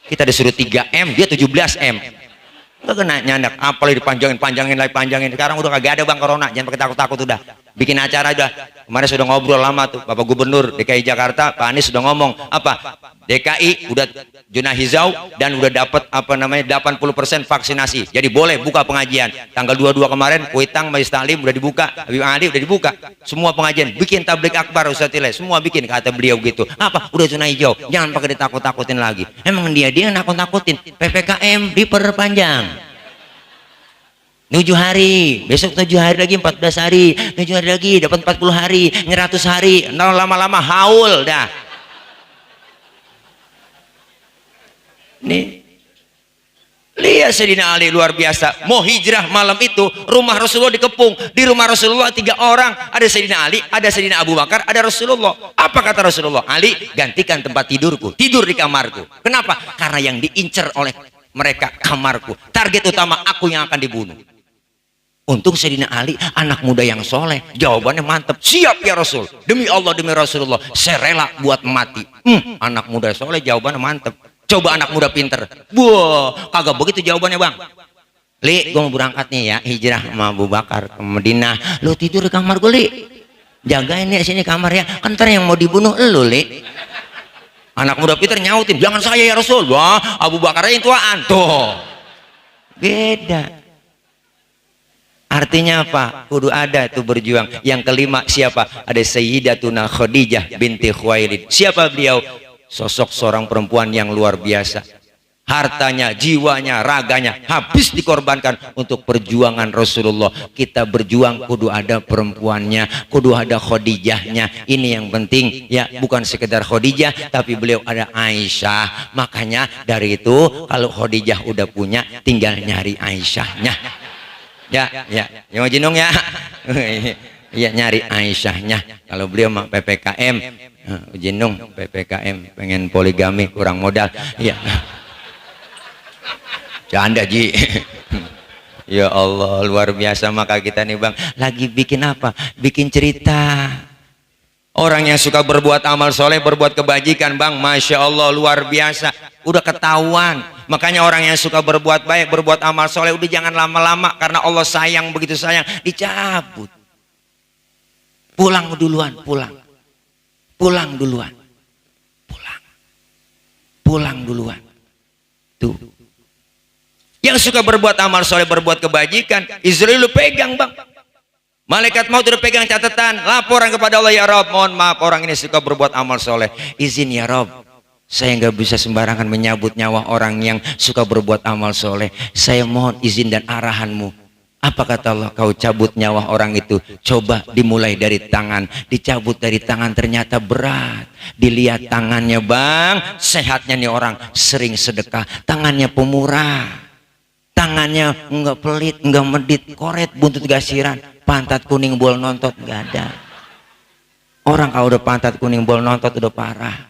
Kita disuruh 3M, dia 17M. Enggak kena nyandak, apalagi dipanjangin lagi panjangin. Sekarang udah kagak ada bang corona, jangan pakai takut-takut udah. Bikin acara udah. Kemarin sudah ngobrol lama tuh Bapak Gubernur DKI Jakarta, Pak Anies sudah ngomong apa? DKI udah zona hijau dan udah dapat apa namanya 80% vaksinasi. Jadi boleh buka pengajian. Tanggal 22 kemarin Kuitang Majelis Taklim udah dibuka, Habib Ali udah dibuka. Semua pengajian, bikin tablik akbar Ustaz Tile, semua bikin kata beliau gitu. Apa? Udah zona hijau. Jangan pakai ditakut-takutin lagi. Emang dia nakut-nakutin. PPKM diperpanjang. 7 hari, besok 7 hari lagi, 14 hari, 7 hari lagi, dapat 40 hari, 100 hari, lama-lama haul dah. Nih, lihat Sayyidina Ali luar biasa. Mau hijrah malam itu, rumah Rasulullah dikepung. Di rumah Rasulullah 3 orang, ada Sayyidina Ali, ada Sayyidina Abu Bakar, ada Rasulullah. Apa kata Rasulullah? Ali, gantikan tempat tidurku, tidur di kamarku. Kenapa? Karena yang diincar oleh mereka kamarku. Target utama aku yang akan dibunuh. Untung Sayyidina Ali anak muda yang soleh, jawabannya mantap. Siap ya Rasul, demi Allah demi Rasulullah saya rela buat mati. Anak muda soleh jawabannya mantap. Coba anak muda pinter, wah kagak begitu jawabannya bang. Li, gue mau berangkat nih ya hijrah sama Abu Bakar ke Madinah. Lo tidur di kamar gue Li, jagain nih sini kamarnya. Kan ntar yang mau dibunuh lo Li. Anak muda pinter nyautin, jangan saya ya Rasul. Wah Abu Bakar yang tuaan tuh. Beda. Artinya apa? Kudu ada tuh berjuang. Yang kelima siapa? Ada Sayyidatuna Khadijah binti Khuwailid. Siapa beliau? Sosok seorang perempuan yang luar biasa. Hartanya, jiwanya, raganya habis dikorbankan untuk perjuangan Rasulullah. Kita berjuang kudu ada perempuannya, kudu ada Khadijahnya. Ini yang penting ya, bukan sekedar Khadijah tapi beliau ada Aisyah. Makanya dari itu kalau Khadijah udah punya tinggal nyari Aisyahnya. Ya, yang jinung ya. Iya nyari Aisyahnya. Kalau beliau mah PPKM, jinung PPKM pengen poligami kurang modal. Iya. Canda Ji. Ya Allah luar biasa. Maka kita nih bang lagi bikin apa? Bikin cerita. Orang yang suka berbuat amal soleh, berbuat kebajikan bang, Masya Allah luar biasa. Udah ketahuan. Makanya orang yang suka berbuat baik, berbuat amal soleh, udah jangan lama-lama. Karena Allah sayang, begitu sayang, dicabut. Pulang duluan, pulang. Pulang duluan. Pulang. Pulang duluan. Tuh. Yang suka berbuat amal soleh, berbuat kebajikan, Israel lu pegang bang. Malaikat maut udah pegang catatan, laporan kepada Allah, ya Rob, mohon maaf orang ini suka berbuat amal soleh. Izin ya Rob, saya nggak bisa sembarangan menyabut nyawa orang yang suka berbuat amal soleh. Saya mohon izin dan arahanmu. Apa kata Allah? Kau cabut nyawa orang itu. Coba dimulai dari tangan. Dicabut dari tangan ternyata berat. Dilihat tangannya bang, sehatnya nih orang sering sedekah. Tangannya pemurah. Tangannya nggak pelit, nggak medit, koret, buntut gasiran. Pantat kuning bol nontot nggak ada. Orang kalau udah pantat kuning bol nontot udah parah.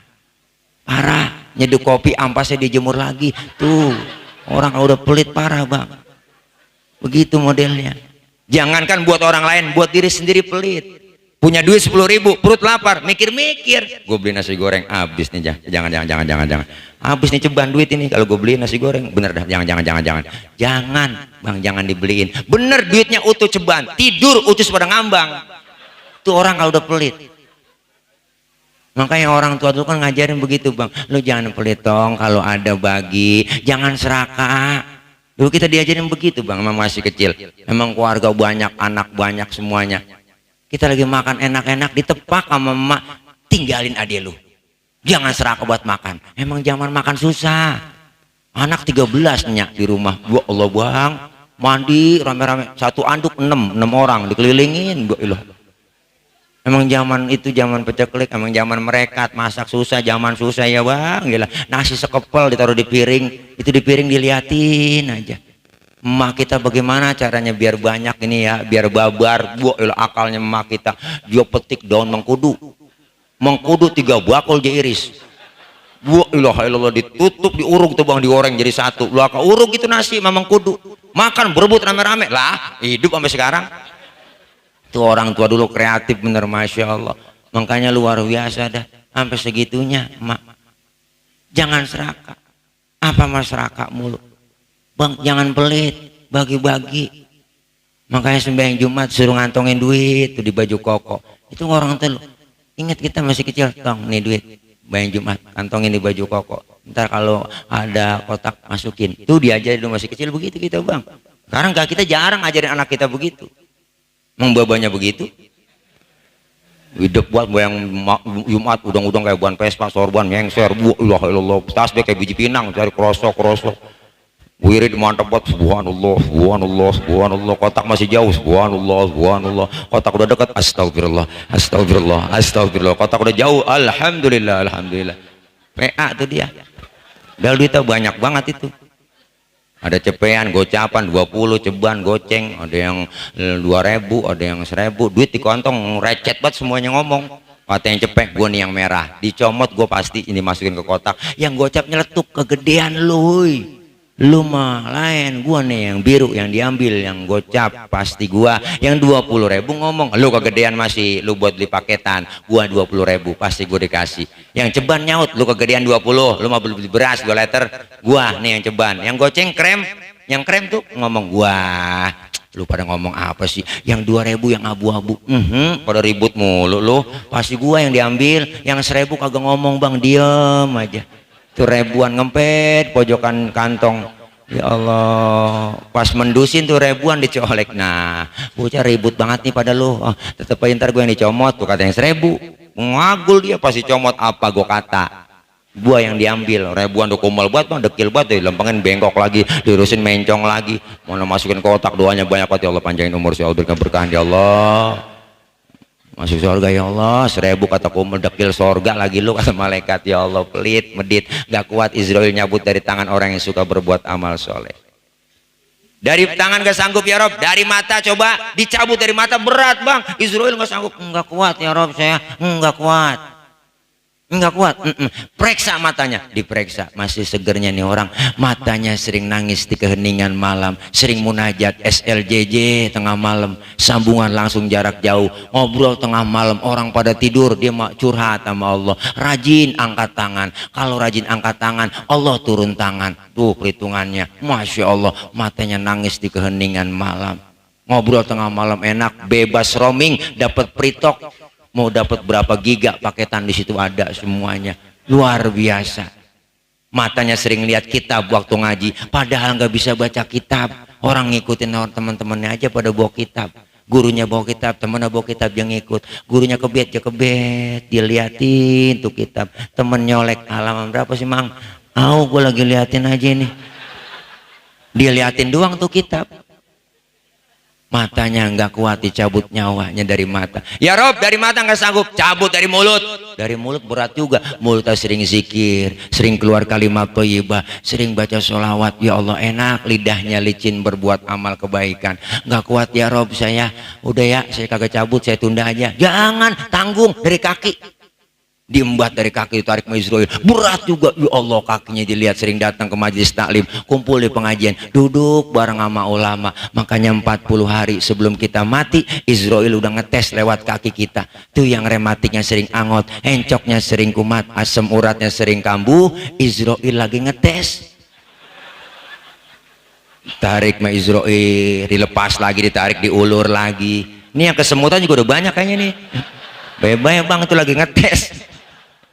Parah. Nyeduh kopi ampasnya dijemur lagi. Tuh orang kalau udah pelit parah bang. Begitu modelnya. Jangankan buat orang lain, buat diri sendiri pelit. Punya duit 10.000, perut lapar, mikir-mikir, gue beli nasi goreng, habis nih, jangan, habis nih ceban duit ini kalau gue beli nasi goreng, bener dah, jangan, bang, jangan dibeliin, bener duitnya utuh ceban, tidur ucus pada ngambang, tuh orang kalau udah pelit. Makanya orang tua tuh kan ngajarin begitu bang, lu jangan pelit dong, kalau ada bagi, jangan serakah. Dulu kita diajarin begitu bang, memang masih kecil, memang keluarga banyak, anak banyak semuanya. Kita lagi makan enak-enak ditepak sama emak, tinggalin adik lu, jangan serakah buat makan. Emang zaman makan susah, anak 13 nyak di rumah. Gua Allah bang, mandi rame-rame satu anduk 6 orang dikelilingin. Emang zaman itu zaman peceklik, emang zaman merekat, masak susah, zaman susah ya bang. Gila, nasi sekepel ditaruh di piring, itu di piring diliatin aja. Emak kita bagaimana caranya biar banyak ini ya, biar babar. Akalnya emak kita, dia petik daun mengkudu 3 bakul dia iris. Ilah ditutup, diuruk tuh bang, dioreng jadi satu. Lu akan uruk itu nasi memang kudu, makan berebut rame-rame lah, hidup sampai sekarang. Tuh orang tua dulu kreatif bener, masya Allah. Makanya luar biasa dah, sampai segitunya emak. Jangan serakah. Apa mas serakah mulu? Bang, jangan pelit, bagi-bagi. Makanya sembahyang Jumat suruh ngantongin duit tuh di baju koko. Itu orang tua. Ingat kita masih kecil, tong nih duit, sembahyang Jumat kantongin di baju koko. Ntar kalau ada kotak masukin. Itu diajarin dulu masih kecil begitu kita bang. Sekarang gak, kita jarang ngajarin anak kita begitu. Membabanya begitu. Hidup buat yang Jumat udang-udang kayak buan Vespa, sorban, nyengser, ilah, tasbih kayak biji pinang, cari krosok. Wirid mantap buat subhanallah, kotak masih jauh, subhanallah, kotak udah dekat, astagfirullah, kotak udah jauh, alhamdulillah. PA tuh dia. Dal duitnya banyak banget itu. Ada cepean, gocapan 20, ceban, goceng, ada yang 2.000, ada yang 1.000, duit di kantong recet banget semuanya ngomong. Kata yang cepek, gue nih yang merah, dicomot gue pasti ini masukin ke kotak, yang gocap nyeletuk kegedean lu mah lain, gua nih yang biru yang diambil, yang gocap pasti gua, yang 20.000 ngomong lu kegedean masih, lu buat beli paketan, gua 20.000 pasti gua dikasih. Yang ceban nyaut, lu kegedean 20, lu mau beli beras 2 liter, gua nih yang ceban. Yang goceng krem, yang krem tuh ngomong gua. Lu pada ngomong apa sih? Yang 2.000 yang abu-abu, pada ribut mulu lu, pasti gua yang diambil. Yang 1.000 kagak ngomong bang, diem aja. Tuh ribuan ngempet pojokan kantong, ya Allah, pas mendusin tuh ribuan dicolek. Nah bocah ribut banget nih pada lu, tetep aja ntar gue yang dicomot tuh, kata yang 1.000 ngagul dia pasti comot. Apa gue kata, gua yang diambil ribuan tuh kumpul buat bang, dekil banget deh, lempengin bengkok lagi, diurusin mencong lagi, mau masukin kotak, doanya banyak banget. Ya Allah panjangin umur si Allah, berikan berkahan ya Allah, masuk surga ya Allah. 1.000 kata kumul, dekil surga lagi lu, kata malaikat. Ya Allah pelit medit, gak kuat Israel nyabut dari tangan orang yang suka berbuat amal soleh. Dari tangan gak sanggup ya Rob, dari mata coba dicabut, dari mata berat bang, Israel gak sanggup. Enggak kuat ya Rob, saya enggak kuat. Periksa matanya, diperiksa, masih segernya nih orang, matanya sering nangis di keheningan malam, sering munajat SLJJ tengah malam, sambungan langsung jarak jauh, ngobrol tengah malam, orang pada tidur dia curhat sama Allah. Rajin angkat tangan, kalau rajin angkat tangan Allah turun tangan. Tuh perhitungannya, masya Allah, matanya nangis di keheningan malam, ngobrol tengah malam enak, bebas roaming, dapat pritok. Mau dapat berapa giga paketan di situ ada semuanya, luar biasa. Matanya sering lihat kitab waktu ngaji, padahal nggak bisa baca kitab. Orang ngikutin orang teman-temannya aja pada bawa kitab, gurunya bawa kitab, temennya bawa kitab yang ngikut, gurunya kebet ya kebet, diliatin tuh kitab. Temen nyolek, halaman berapa sih mang? Gue lagi liatin aja nih, dia liatin doang tuh kitab. Matanya nggak kuat, dicabut nyawanya dari mata. Ya Rob, dari mata nggak sanggup, cabut dari mulut. Dari mulut berat juga, mulutnya sering zikir, sering keluar kalimat thayyibah, sering baca sholawat. Ya Allah enak, lidahnya licin berbuat amal kebaikan. Nggak kuat ya Rob saya, udah ya saya kagak cabut, saya tunda aja. Jangan, tanggung dari kaki. diembat dari kaki ditarik sama Israel, berat juga ya Allah. Kakinya dilihat, sering datang ke majelis taklim, kumpul di pengajian, duduk bareng sama ulama. Makanya 40 hari sebelum kita mati Israel udah ngetes lewat kaki kita tuh. Yang rematiknya sering angot, encoknya sering kumat, asam uratnya sering kambuh, Israel lagi ngetes. Tarik sama Israel, dilepas lagi, ditarik, diulur lagi. Ini yang kesemutan juga udah banyak kayaknya nih. Bye-bye bang, itu lagi ngetes.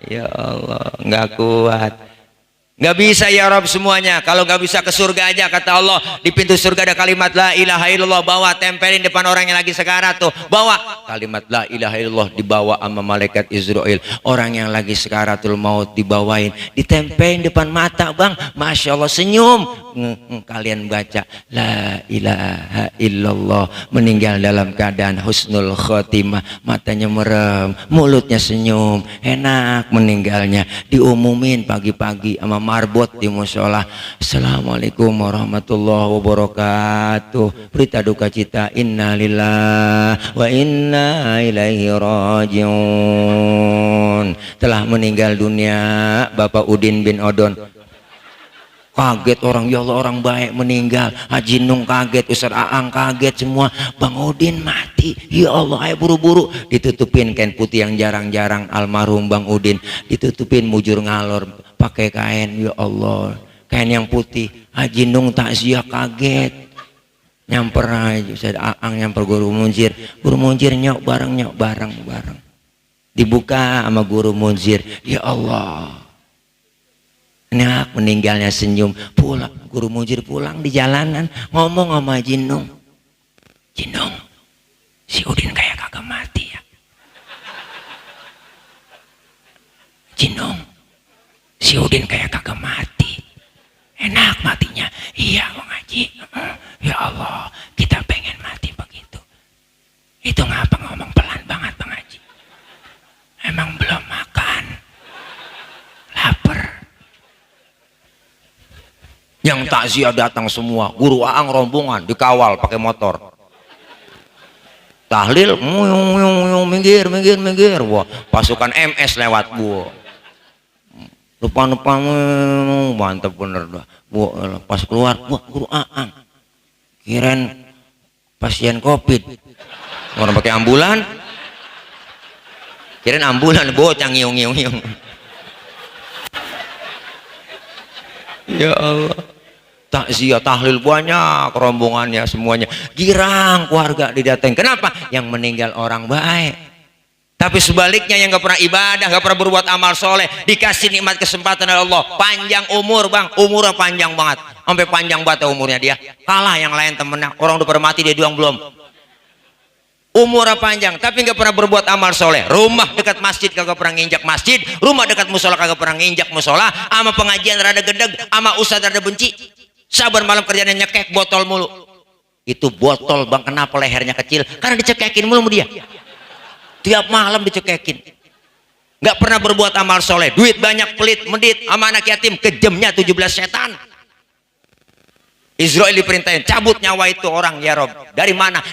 Ya Allah, nggak kuat, nggak bisa ya Rob semuanya. Kalau nggak bisa ke surga aja, kata Allah di pintu surga ada kalimat la ilaha illallah, bawa tempelin depan orang yang lagi sekarat tuh, bawa kalimat la ilaha illallah, dibawa sama malaikat Israel. Orang yang lagi sekaratul maut dibawain, ditempelin depan mata bang, masya Allah, senyum. Kalian baca la ilaha illallah, meninggal dalam keadaan husnul khotimah, matanya merem, mulutnya senyum, enak meninggalnya. Diumumin pagi-pagi sama marbot di musola, assalamualaikum warahmatullahi wabarakatuh, berita duka cita, innalillahi wa inna ilaihi rajiun, telah meninggal dunia Bapak Udin bin Odon. Kaget orang, ya Allah, orang baik meninggal. Haji Nung kaget, Ustaz Aang kaget, semua. Bang Udin mati, ya Allah, ayo buru-buru. Ditutupin kain putih yang jarang-jarang almarhum Bang Udin, ditutupin mujur ngalor pakai kain, ya Allah, kain yang putih. Haji Nung takziah kaget, nyamper aja Ustaz Aang, nyamper Guru Munzir nyok bareng, dibuka sama Guru Munzir, ya Allah, nah meninggalnya senyum. Pulang Guru Munzir, pulang di jalanan ngomong sama Jinung, Jinung, si Udin kayak kagak mati ya. Jinung, si Udin kayak kagak mati, enak matinya. Iya Bang Haji, ya Allah, kita pengen mati begitu. Itu ngapa ngomong pelan banget Bang Haji? Emang belum makan, lapar. Yang takziah datang semua, Guru Aang rombongan dikawal pakai motor. Tahlil, minggir. Wah, pasukan MS lewat, bu. Depan, mantap bener dah. Bu, pas keluar, wah Guru Aang. Kirain pasien COVID. Orang pakai ambulan. Kirain ambulan, bocah ngiung. Ya Allah, takziah tahlil banyak, rombongannya semuanya girang, keluarga didatengin. Kenapa? Yang meninggal orang baik. Tapi sebaliknya yang gak pernah ibadah, gak pernah berbuat amal soleh, dikasih nikmat kesempatan oleh Allah, panjang umur bang, umurnya panjang banget, sampai panjang banget umurnya dia, kalah yang lain temennya. Orang udah pada mati, dia doang belum. Umurnya panjang tapi nggak pernah berbuat amal soleh. Rumah dekat masjid kagak pernah nginjak masjid, rumah dekat musola kagak pernah nginjak musola, ama pengajian rada gedeg, ama ustaz rada benci. Sabar malam kerjanya nyekek botol mulu. Itu botol bang, kenapa lehernya kecil? Karena dicekekin mulu sama dia. Tiap malam dicekekin. Nggak pernah berbuat amal soleh, duit banyak, pelit, medit, ama anak yatim, kejamnya 17 setan. Israel diperintahin cabut nyawa itu orang, ya Rob. Dari mana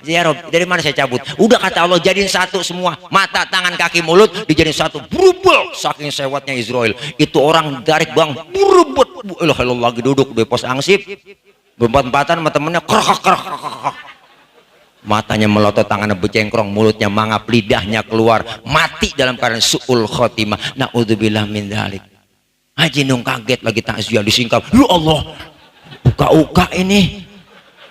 ya Rob, dari mana saya cabut? Udah kata Allah, jadiin satu semua, mata, tangan, kaki, mulut dijadiin satu, berubah. Saking sewatnya Israel itu, orang tarik bang, berubah. Lagi duduk di pos angsip, berempat-empatan sama temennya, kerak. Matanya melotot, tangannya becengkrong, mulutnya mangap, lidahnya keluar, mati dalam keadaan su'ul khotimah. Na'udzubillah min dzalik. Haji Nung kaget lagi takziah disingkap, ya Allah, uka ini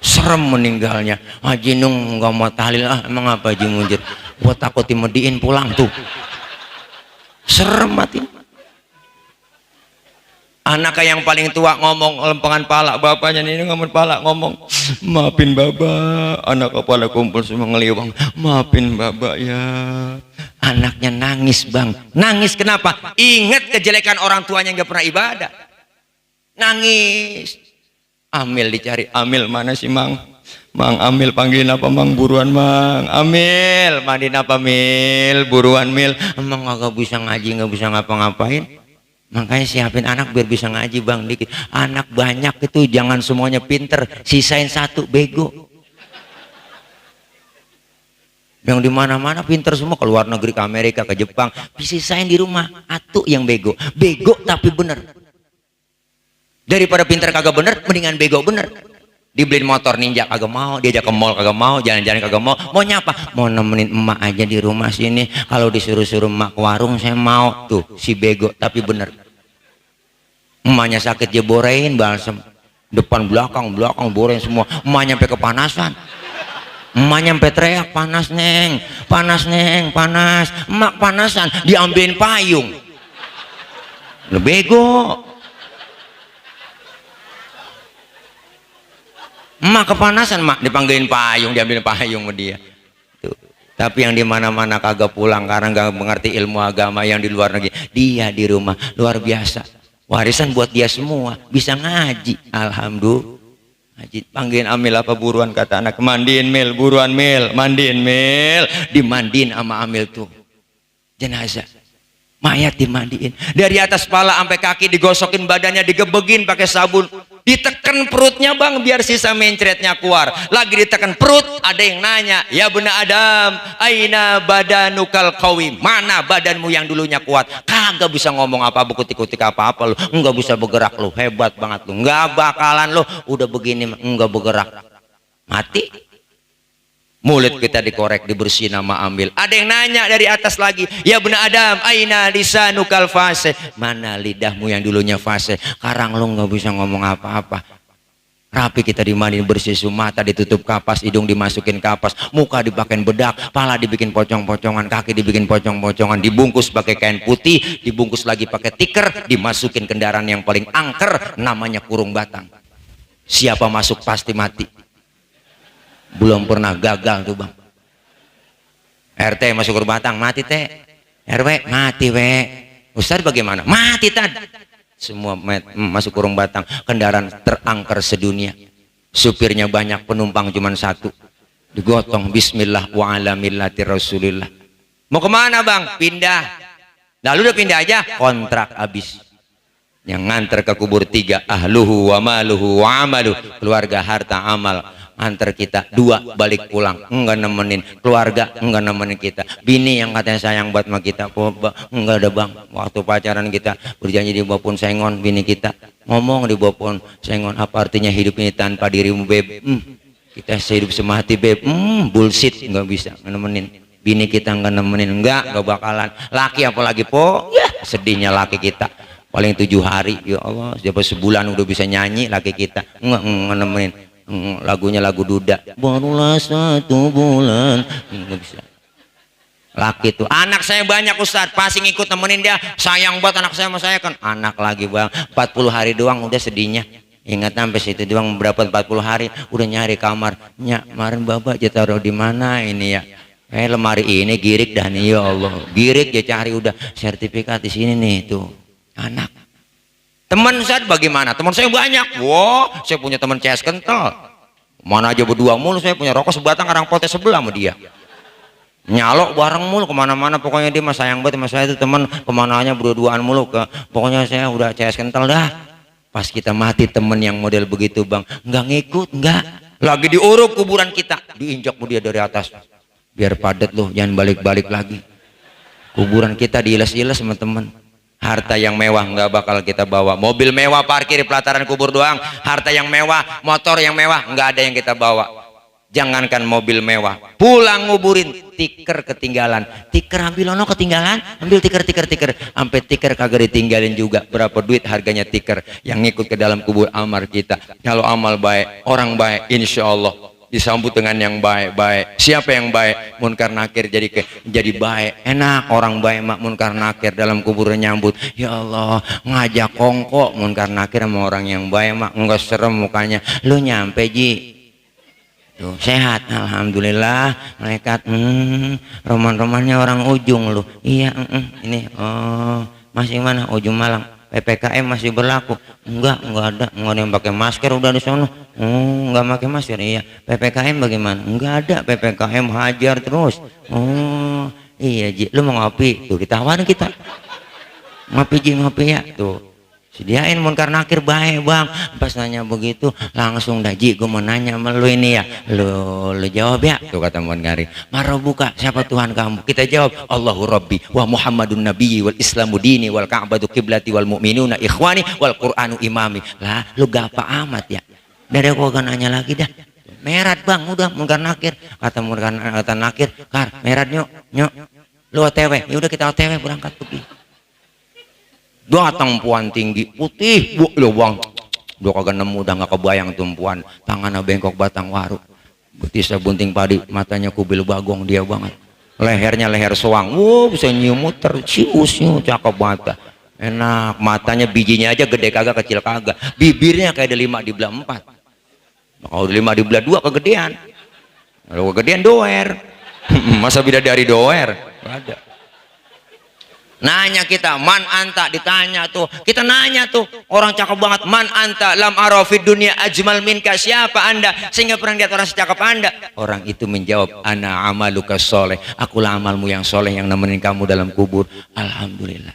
serem meninggalnya. Haji Nung nggak mau tahlil, emang apa Haji Munzir? Gua takut dimediin pulang tuh, serem mati. Anak yang paling tua ngomong, lempengan pala, bapaknya ini ngomong pala, ngomong, maafin bapak. Anak kepala kumpul semua ngeliwang, maafin bapak ya. Anaknya nangis bang, nangis kenapa? Ingat kejelekan orang tuanya yang nggak pernah ibadah, nangis. Amil dicari, Amil mana sih Mang? Mang Amil, panggilin apa Mang, buruan Mang. Amil, mandiin apa Mil, buruan Mil. Emang gak bisa ngaji, gak bisa ngapa-ngapain. Makanya siapin anak biar bisa ngaji bang, dikit. Anak banyak itu jangan semuanya pinter, sisain satu bego. Yang di mana-mana pinter semua, ke luar negeri, ke Amerika, ke Jepang. Disisain di rumah, atuh yang bego. Bego tapi bener. Daripada pinter kagak bener, mendingan bego bener. Dibeliin motor ninja kagak mau, diajak ke mall kagak mau, jalan-jalan kagak mau. Maunya apa? Mau nemenin emak aja di rumah sini. Kalau disuruh-suruh emak ke warung saya mau. Tuh si bego tapi bener. Emaknya sakit dia borein balsem. Depan belakang borein semua. Emaknya sampai kepanasan. Emaknya sampai teriak, panas neng, panas neng, panas. Emak panasan, diambilin payung. Lu bego. Emak kepanasan, mak dipanggilin payung, diambilin payung sama dia. Tuh. Tapi yang di mana-mana kagak pulang karena nggak mengerti ilmu agama, yang di luar negeri, dia di rumah luar biasa. Warisan buat dia semua, bisa ngaji. Alhamdulillah. Haji, panggilin Amil apa buruan, kata anak, mandiin Mil, buruan Mil, mandiin Mil, dimandiin sama Amil tuh jenazah, mayat dimandiin dari atas kepala sampai kaki, digosokin badannya, digebegin pakai sabun, ditekan perutnya bang biar sisa mencretnya keluar, lagi ditekan perut. Ada yang nanya, ya benar Adam, aina badanukal qawim, mana badanmu yang dulunya kuat? Kagak bisa ngomong apa, kutik-kutik apa-apa lu, enggak bisa bergerak lu, hebat banget lu, enggak bakalan lu udah begini enggak bergerak, mati. Mulut kita dikorek, dibersihin sama Ambil. Ada yang nanya dari atas lagi, ya benar Adam, aina lisanukal fase, mana lidahmu yang dulunya fase, sekarang lu nggak bisa ngomong apa-apa. Rapi kita dimandiin, bersih, mata ditutup kapas, hidung dimasukin kapas, muka dipakein bedak, pala dibikin pocong-pocongan, kaki dibikin pocong-pocongan, dibungkus pakai kain putih, dibungkus lagi pakai tikar, dimasukin kendaraan yang paling angker, namanya kurung batang. Siapa masuk pasti mati. Belum pernah gagal tuh bang. RT masuk kurung batang mati teh, RW mati we, Ustadz bagaimana? Mati tadi. Semua masuk kurung batang. Kendaraan terangker sedunia, supirnya banyak, penumpang cuma satu, digotong bismillah wa ala millati rasulillah. Mau kemana bang? Pindah. Lalu udah pindah aja, kontrak habis. Yang nganter ke kubur 3, ahluhu wa maluhu wa amaluh, keluarga, harta, amal. Antar kita 2 balik pulang, enggak nemenin keluarga, enggak nemenin kita. Bini yang katanya sayang buat sama kita, enggak ada bang. Waktu pacaran kita berjanji di bawah pohon sengon, bini kita ngomong di bawah pohon sengon, apa artinya hidup ini tanpa dirimu beb? Kita sehidup semati beb. Bullshit, enggak bisa nemenin. Bini kita enggak nemenin, enggak bakalan. Laki apalagi po, ya sedihnya laki kita. Paling 7 hari, ya Allah, siapa sebulan udah bisa nyanyi laki kita, enggak nemenin. Lagunya lagu duda, barulah 1 bulan, nggak bisa. Laki tuh, anak saya banyak Ustadz, pasti ngikut nemenin dia, sayang banget anak saya sama saya kan. Anak lagi bang, 40 hari doang udah sedihnya. Ingat sampai situ doang, berapa 40 hari udah nyari kamar. Nyak, kemarin bapak aja taruh di mana ini ya? Lemari ini girik dah nih, ya Allah, girik dia cari, udah sertifikat di sini nih tuh. Anak. Teman saya bagaimana? Teman saya banyak. Wow, saya punya teman CS kental. Mana aja berdua mulu, saya punya rokok sebatang karang potes sebelah sama dia. Nyalok bareng mulu kemana-mana, pokoknya dia mah sayang banget sama saya itu teman, kemana-nya berdua-duaan mulu ke. Pokoknya saya udah CS kental dah. Pas kita mati temen yang model begitu bang, nggak ngikut, nggak. Lagi diuruk kuburan kita, diinjak dia dari atas. Biar padat loh, jangan balik-balik lagi. Kuburan kita diiles-iles sama temen. Harta yang mewah nggak bakal kita bawa, mobil mewah parkir di pelataran kubur doang, harta yang mewah, motor yang mewah nggak ada yang kita bawa. Jangankan mobil mewah, pulang nguburin tiker ketinggalan, tiker ambil ono ketinggalan, ambil tiker, sampai tiker kagak ditinggalin juga. Berapa duit harganya tiker yang ngikut ke dalam kubur amar kita. Kalau amal baik, orang baik, insya Allah disambut dengan yang baik-baik. Siapa yang baik? Munkar nakir jadi baik. Enak orang baik mak munkar nakir dalam kuburnya nyambut. Ya Allah, ngajak kongko munkar nakir sama orang yang baik mak enggak serem mukanya. Lu nyampe ji. Tuh, sehat alhamdulillah. Malaikat roman-romannya orang ujung lu. Iya, ini masih mana? Ujung Malang. PPKM masih berlaku? Enggak ada yang pakai masker udah di sana. Enggak pakai masker. Iya. PPKM bagaimana? Enggak ada PPKM, hajar terus. Iya Ji, lu mau ngopi? Tuh ditawarin kita. Ngopi Ji, ngopi ya. Tuh Sediain munkar nakir baik bang. Pas nanya begitu langsung daji gue mau nanya sama lu ini ya. Lu jawab ya. Tuh kata munkari. Marobuka, siapa Tuhan kamu? Kita jawab Allahu Rabbi wa Muhammadun Nabiyyi wal Islamu dini wal Ka'batu kiblati wal mu'minuna ikhwani wal Qur'anu imami. Lah lu gak apa amat ya. Dari gua gak nanya lagi dah. Merat bang, udah munkar nakir. Kata munkar nakir, Kar merat nyok. Lu OTW, ya udah kita OTW berangkat pergi. Datang puan tinggi putih lo bang, udah kagak nemu, udah nggak kebayang tumpuan, tangannya bengkok batang waru, betisnya bunting padi, matanya kubil bagong dia banget, lehernya leher soang, bisa nyium muter, ciusnya cakep banget, enak, matanya bijinya aja gede kagak kecil kagak, bibirnya kayak ada 5 di belah 4, kalau 5 di belah 2 kegedean, kalau kegedean doer, masa bidadari doer, ada. Nanya kita, man anta, ditanya tuh, kita nanya tuh, orang cakep banget, man anta lam arafid dunia ajmal minka, siapa anda sehingga pernah lihat orang secakep anda? Orang itu menjawab, ana amaluka soleh, akulah amalmu yang soleh yang nemenin kamu dalam kubur. Alhamdulillah.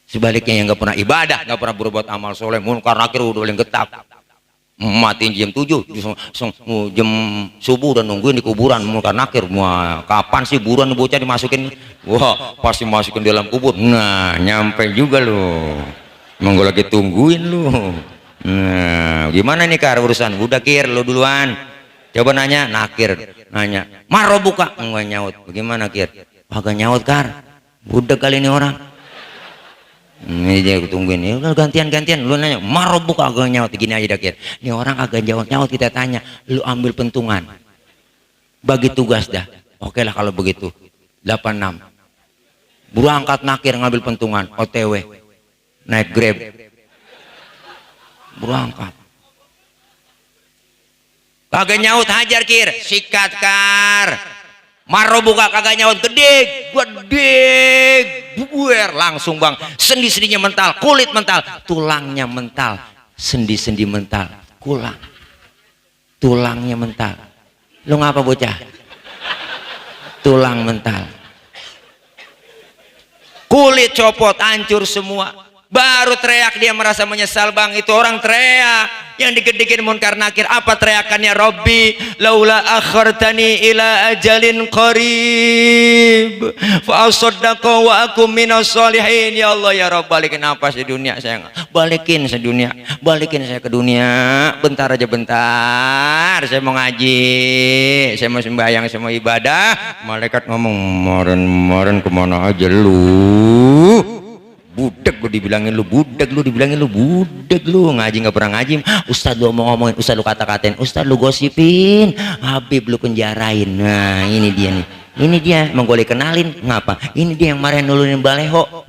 Sebaliknya yang gak pernah ibadah, gak pernah berbuat amal soleh, munkar nakir udah paling getap, matiin jam 7, jam subuh dan nungguin di kuburan munkar nakir. Wah, kapan sih buruan bocah dimasukin? Wah, pasti masukin di dalam kubur. Nah, nyampe juga lo. Emang gue lagi tungguin lo. Nah, gimana nih Kar urusan? Udah Kir, lo duluan. Coba nanya, nakir nanya. Marobuka, enggak nyaut. Bagaimana Kir? Agak nyaut Kar. Udah kali ini orang. Ini dia tungguin, ya udah gantian lu nanya, marobuka agak nyaut, gini aja dakir, ini orang agak nyaut kita tanya, lu ambil pentungan, bagi tugas dah, oke lah kalau begitu, 86, berangkat nakir ngambil pentungan, OTW, naik Grab, berangkat, kagak nyaut hajar Kir, sikat Kar. Marobuka kagak nyaut, gede buer langsung bang, sendi-sendinya mental, kulit mental, tulangnya mental, sendi-sendi mental, tulangnya mental. Lu ngapa bocah? Tulang mental, kulit copot, hancur semua. Baru teriak dia merasa menyesal bang. Itu orang teriak yang digedikin munkar nakir. Apa teriakannya? Robbi laula akhartani ila ajalin qarib fa asaddaqa wa akum minas solihin. Ya Allah ya Rabb, balikin apa sedunia saya, balikin sedunia, balikin saya ke dunia bentar aja, bentar saya mau ngaji, saya mau sembahyang, saya mau ibadah. Malaikat ngomong, kemarin kemana aja lu? Budak lu dibilangin, lu budak, lu dibilangin lu budak, lu ngaji nggak pernah ngaji. Ustadz lu ngomongin, ustadz lu kata-katain, ustadz lu gosipin, Habib lu penjarain. Nah ini dia nih, ini dia mau gue kenalin ngapa? Ini dia yang kemarin nurunin baleho,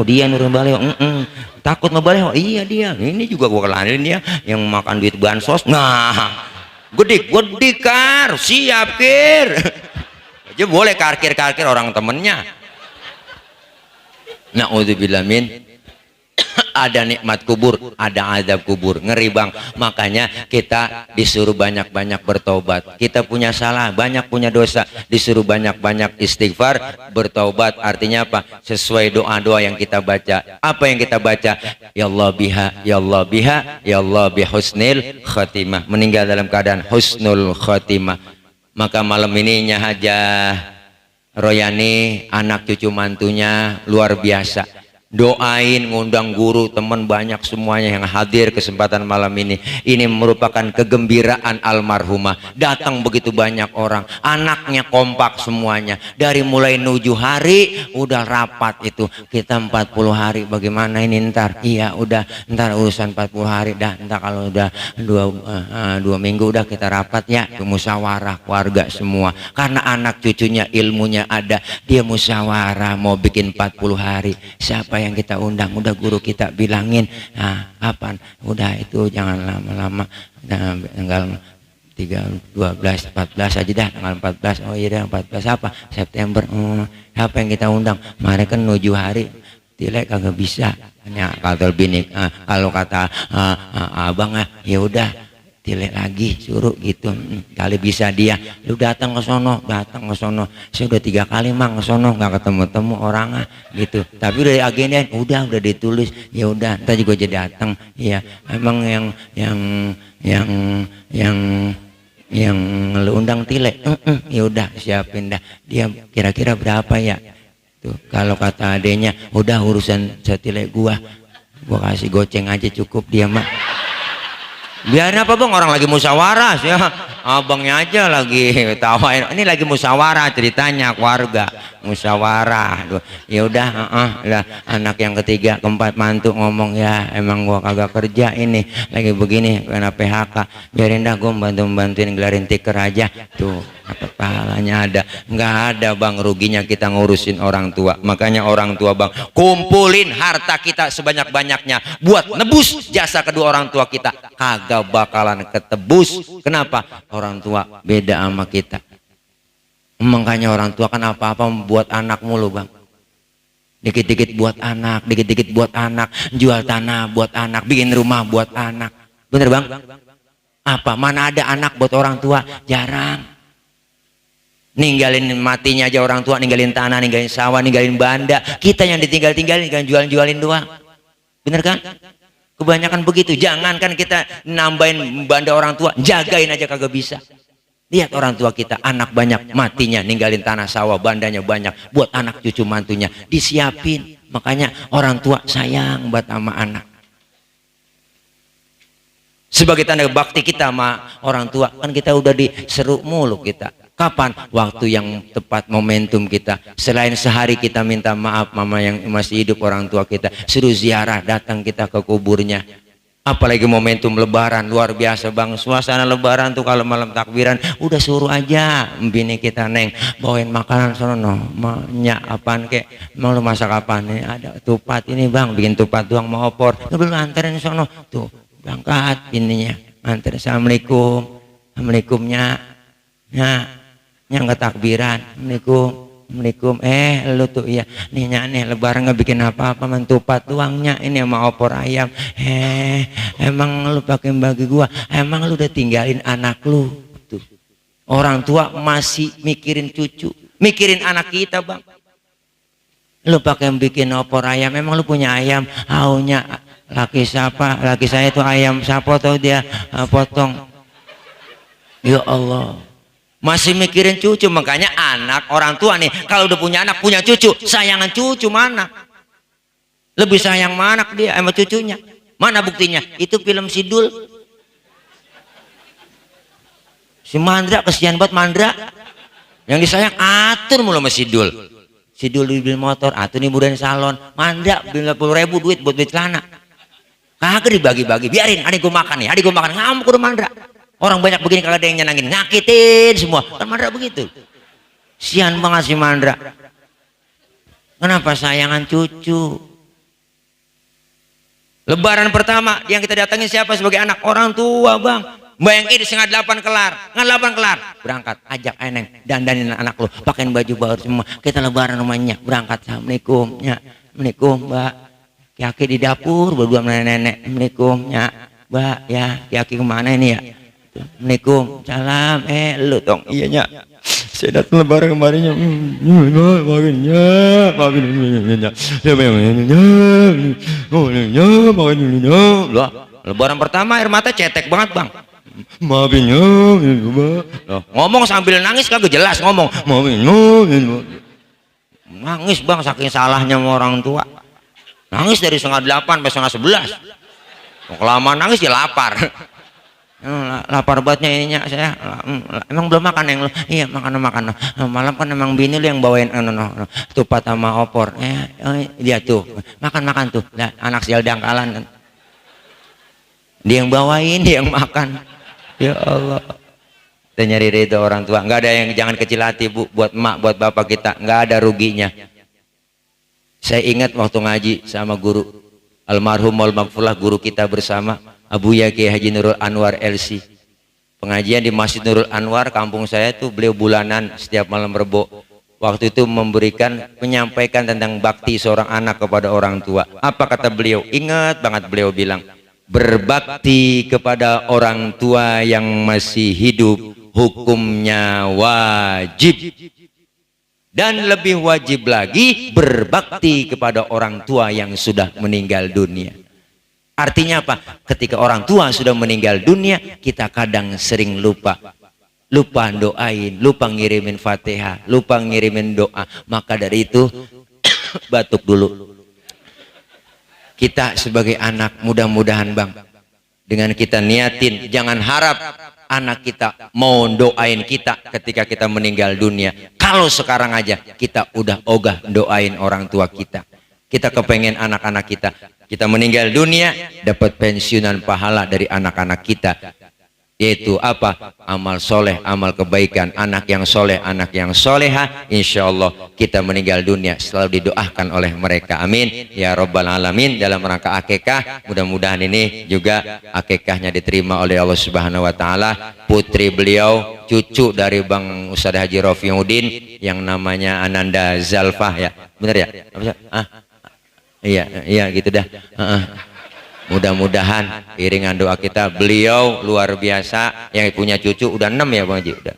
dia nurunin baleho, takut mau baleho, iya dia. Ini juga gue kenalin dia yang makan duit bansos. Nah gede Kar, siap Kir, aja boleh karkir orang temennya. Na'udzubillah min. Ada nikmat kubur, ada azab kubur, ngeri bang. Makanya kita disuruh banyak-banyak bertobat. Kita punya salah, banyak punya dosa, disuruh banyak-banyak istighfar, bertobat. Artinya apa? Sesuai doa-doa yang kita baca. Apa yang kita baca? Ya Allah biha, ya Allah biha, ya Allah bihusnil khatimah. Meninggal dalam keadaan husnul khatimah. Maka malam ini Nyahajah Royani, anak cucu mantunya luar biasa. Doain, ngundang guru, teman banyak semuanya yang hadir kesempatan malam ini. Ini merupakan kegembiraan almarhumah. Datang begitu banyak orang, anaknya kompak semuanya. Dari mulai 7 hari udah rapat itu. Kita 40 hari, bagaimana ini ntar? Iya udah, ntar urusan 40 hari dah. Ntar kalau udah 2 minggu udah kita rapat ya, musyawarah keluarga semua. Karena anak cucunya ilmunya ada, dia musyawarah mau bikin 40 hari. Siapa yang kita undang? Udah guru kita bilangin, nah kapan? Udah itu jangan lama-lama, tanggal 12, 14 aja dah, tanggal 14. Oh iya 14 apa? September. Apa yang kita undang? Mereka kan 7 hari, tilek kagak bisa. Hanya kata bini, kalau kata abang ya udah Tile lagi suruh gitu. Kali bisa dia, lu datang ke sono. Saya udah 3 kali mang ke sono nggak ketemu orangnya gitu. Tapi udah agendain, udah ditulis. Ya udah, ntar juga jadi datang. Ya emang yang lu undang Tile. Ya udah siapin dah. Dia kira-kira berapa ya? Tuh, kalau kata adenya, udah urusan setile gua kasih goceng aja cukup dia mah. Biarin apa bang, orang lagi musyawarah ya, abangnya aja lagi tawain. Ini lagi musyawarah ceritanya, keluarga musyawarah. Ya udah, lah anak yang ketiga keempat mantu ngomong, ya emang gua kagak kerja ini lagi begini kena PHK, biarin dah gua bantuin gelarin tiker aja. Tuh kepalanya ada, nggak ada bang, ruginya kita ngurusin orang tua. Makanya orang tua bang, kumpulin harta kita sebanyak-banyaknya buat nebus jasa kedua orang tua kita, kagak bakalan ketebus. Kenapa? Orang tua beda sama kita. Makanya orang tua kan apa-apa buat anak mulu bang, dikit-dikit buat anak, jual tanah buat anak, bikin rumah buat anak. Bener bang? Apa mana ada anak buat orang tua? Jarang. Ninggalin matinya aja orang tua, ninggalin tanah, ninggalin sawah, ninggalin banda. Kita yang ditinggalin kan jualin doang. Bener kan? Kebanyakan begitu. Jangankan kita nambahin banda orang tua, jagain aja kagak bisa. Lihat orang tua kita, anak banyak, matinya ninggalin tanah sawah, bandanya banyak buat anak cucu mantunya, disiapin. Makanya orang tua sayang buat sama anak. Sebagai tanda bakti kita sama orang tua, kan kita udah diseru mulu kita. Kapan waktu yang tepat, momentum kita, selain sehari kita minta maaf mama yang masih hidup orang tua kita, suruh ziarah, datang kita ke kuburnya. Apalagi momentum lebaran, luar biasa bang, suasana lebaran tuh kalau malam takbiran udah suruh aja bini kita, neng bawain makanan sono, nya apaan kek, mau lu masak apaan nih, ada tupat ini bang, bikin tupat doang mau opor, lu anterin sono. Tuh berangkat bininya anterin, assalamualaikumnya nggak takbiran, assalamualaikum, lu tuh ya nih lebaran nggak bikin apa-apa, mentupat tuangnya ini sama opor ayam. Emang lu pakai bagi gua, emang lu udah tinggalin anak lu tuh. Orang tua masih mikirin cucu, mikirin anak kita bang. Lu pakai bikin opor ayam, emang lu punya ayam, aunya laki saya tuh ayam siapa tuh dia potong. Ya Allah, masih mikirin cucu. Makanya anak orang tua nih kalau udah punya anak punya cucu, sayangan cucu mana, lebih sayang mana dia sama cucunya. Mana buktinya? Itu film Sidul, si Mandra, kesian banget Mandra, yang disayang atur mulu sama Sidul beli motor, atur nih budan salon, Mandra 50.000 duit buat beli celana, kagak dibagi-bagi, biarin adik gua makan, ngamuk udah Mandra. Orang banyak begini kalau ada yang nyenangin, ngakitin semua. Kan Mandra begitu. Sian banget si Mandra. Kenapa? Sayangan cucu. Lebaran pertama yang kita datangin siapa sebagai anak? Orang tua bang. Bayangin 7:30 kelar. Nggak 8 kelar. Berangkat, ajak eneng, dandanin anak lu, pakein baju baru semua. Kita lebaran rumahnya. Berangkat, assalamualaikum, ya. Assalamualaikum mbak. Ki-aki di dapur berdua sama nenek. Assalamualaikum, ya. Mbak, ya. Ki-aki kemana ini ya? Assalamualaikum, salam, lu dong, iya nya, saya datang lebaran kemarinnya, lebaran pertama air mata cetek banget bang, maafinnya, ngomong sambil nangis kagak jelas ngomong, nangis bang saking salahnya sama orang tua, nangis dari 7:30 sampai 9:30, kelamaan nangis ya lapar. Lapar bangetnya ininya saya, emang belum makan yang lu? Iya makan malam kan emang bini lu yang bawain tupat sama opor, dia tuh makan tuh, nah, anak sial dangkalan kan, dia yang bawain, dia yang makan. Ya Allah, kita nyari ridho orang tua. Nggak ada yang, jangan kecil hati bu, buat emak buat bapak kita, nggak ada ruginya. Saya ingat waktu ngaji sama guru almarhum wal maghfurlah, guru kita bersama Abu Yaki Haji Nurul Anwar LC, pengajian di Masjid Nurul Anwar kampung saya tuh, beliau bulanan setiap malam Rebo. Waktu itu menyampaikan tentang bakti seorang anak kepada orang tua. Apa kata beliau? Ingat banget beliau bilang, berbakti kepada orang tua yang masih hidup hukumnya wajib, dan lebih wajib lagi berbakti kepada orang tua yang sudah meninggal dunia. Artinya apa? Ketika orang tua sudah meninggal dunia, kita kadang sering lupa doain, lupa ngirimin Fatihah, lupa ngirimin doa. Maka dari itu batuk dulu. Kita sebagai anak, mudah-mudahan Bang, dengan kita niatin, jangan harap anak kita mau doain kita ketika kita meninggal dunia. Kalau sekarang aja kita udah ogah doain orang tua kita. Kita kepengen anak-anak kita meninggal dunia dapat pensiunan pahala dari anak-anak kita, yaitu apa? Amal soleh, amal kebaikan, anak yang soleh, anak yang soleha. Insya Allah kita meninggal dunia selalu didoakan oleh mereka, amin ya rabbal alamin. Dalam rangka akikah, mudah-mudahan ini juga akikahnya diterima oleh Allah Subhanahu wa taala. Putri beliau, cucu dari Bang Ustadz Haji Rofiuddin yang namanya Ananda Zalfah, ya bener ya? Iya gitu dah. Mudah-mudahan iringan doa kita, beliau luar biasa, yang punya cucu udah 6 ya Bang Haji, udah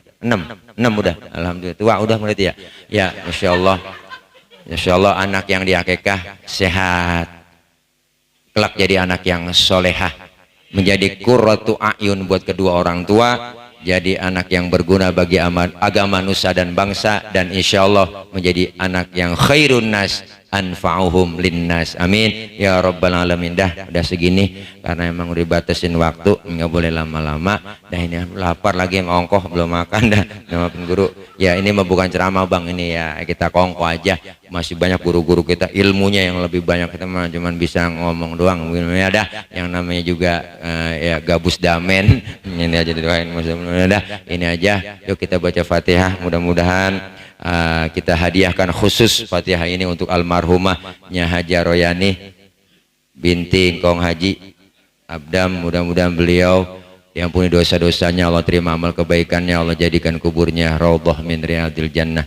6 udah, alhamdulillah, tua udah berarti ya. Ya, Masya Allah anak yang diakikah sehat, kelak jadi anak yang solehah, menjadi qurratu a'yun buat kedua orang tua, jadi anak yang berguna bagi agama nusa dan bangsa, dan insya Allah menjadi anak yang khairun nas anfa'uhum linnas, amin ya rabbal alamin. Udah segini karena emang udah batasin waktu, nggak boleh lama-lama. Dah ini lapar lagi, ngongkoh belum makan dah. Maafin guru ya, ini mah bukan ceramah Bang, ini ya kita kongko aja. Masih banyak guru-guru kita ilmunya yang lebih banyak, kita mah cuman bisa ngomong doang. Ya dah, yang namanya juga ya gabus damen. Ini aja doain, dah ini aja. Yuk kita baca Fatihah, mudah-mudahan kita hadiahkan khusus Fatihah ini untuk almarhumah Nya Haja Royani binti Kong Haji Abdam. Mudah-mudahan beliau diampuni dosa-dosanya, Allah terima amal kebaikannya, Allah jadikan kuburnya raudhah min riyadil jannah.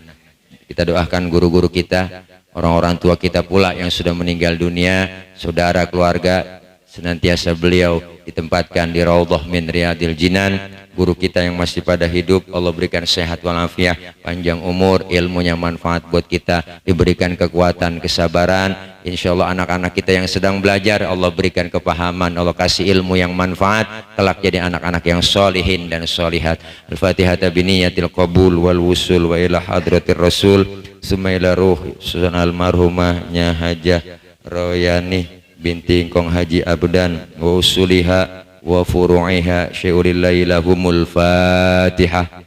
Kita doakan guru-guru kita, orang-orang tua kita pula yang sudah meninggal dunia, saudara keluarga, senantiasa beliau ditempatkan di raudhah min riyadil jinan. Guru kita yang masih pada hidup, Allah berikan sehat walafiat, panjang umur, ilmunya manfaat buat kita, diberikan kekuatan, kesabaran. Insya Allah anak-anak kita yang sedang belajar, Allah berikan kepahaman, Allah kasih ilmu yang manfaat, kelak jadi anak-anak yang solihin dan solihat. Al-Fatihah biniyatil qabul wal wusul wa ila hadratir rasul summa ila ruh sunan almarhumah Nya Hajah Royani binti Kong Haji Abdan wa usuliha wa furu'iha syai'ulillahi lahumul Fatihah.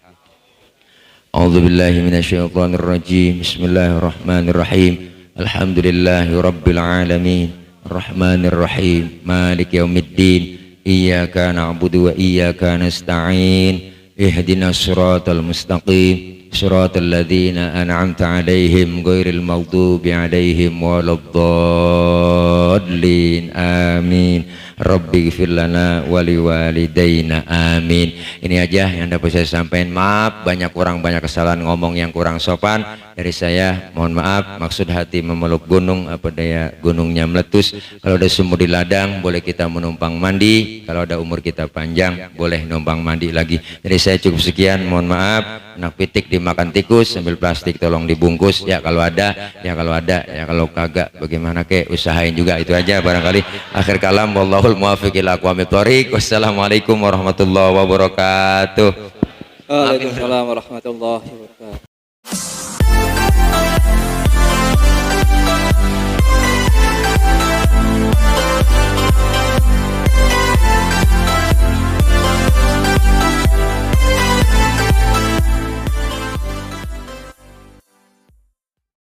A'udzu billahi minasyaitonir rajim. Bismillahirrahmanirrahim. Alhamdulillahi rabbil alamin. Arrahmanir rahim. Maliki yaumiddin. Iyyaka na'budu wa iyyaka nasta'in. Ihdinas siratal mustaqim. Siratal ladzina an'amta 'alaihim ghairil maghdubi 'alaihim waladdallin. Amin. Rabbi gfir lana wali walidaina, amin. Ini aja yang dapat saya sampaikan. Maaf banyak kesalahan ngomong yang kurang sopan dari saya, mohon maaf. Maksud hati memeluk gunung, apa daya gunungnya meletus. Kalau ada sumur di ladang boleh kita menumpang mandi, kalau ada umur kita panjang boleh numpang mandi lagi. Jadi saya cukup sekian, mohon maaf. Anak pitik dimakan tikus, sambil plastik tolong dibungkus ya kalau ada, ya kalau kagak bagaimana kek, usahain juga. Itu aja barangkali. Akhir kalam, wallahul muwaffiq ila aqwamit thoriq. Wassalamualaikum warahmatullahi wabarakatuh. Waalaikumsalam warahmatullahi wabarakatuh.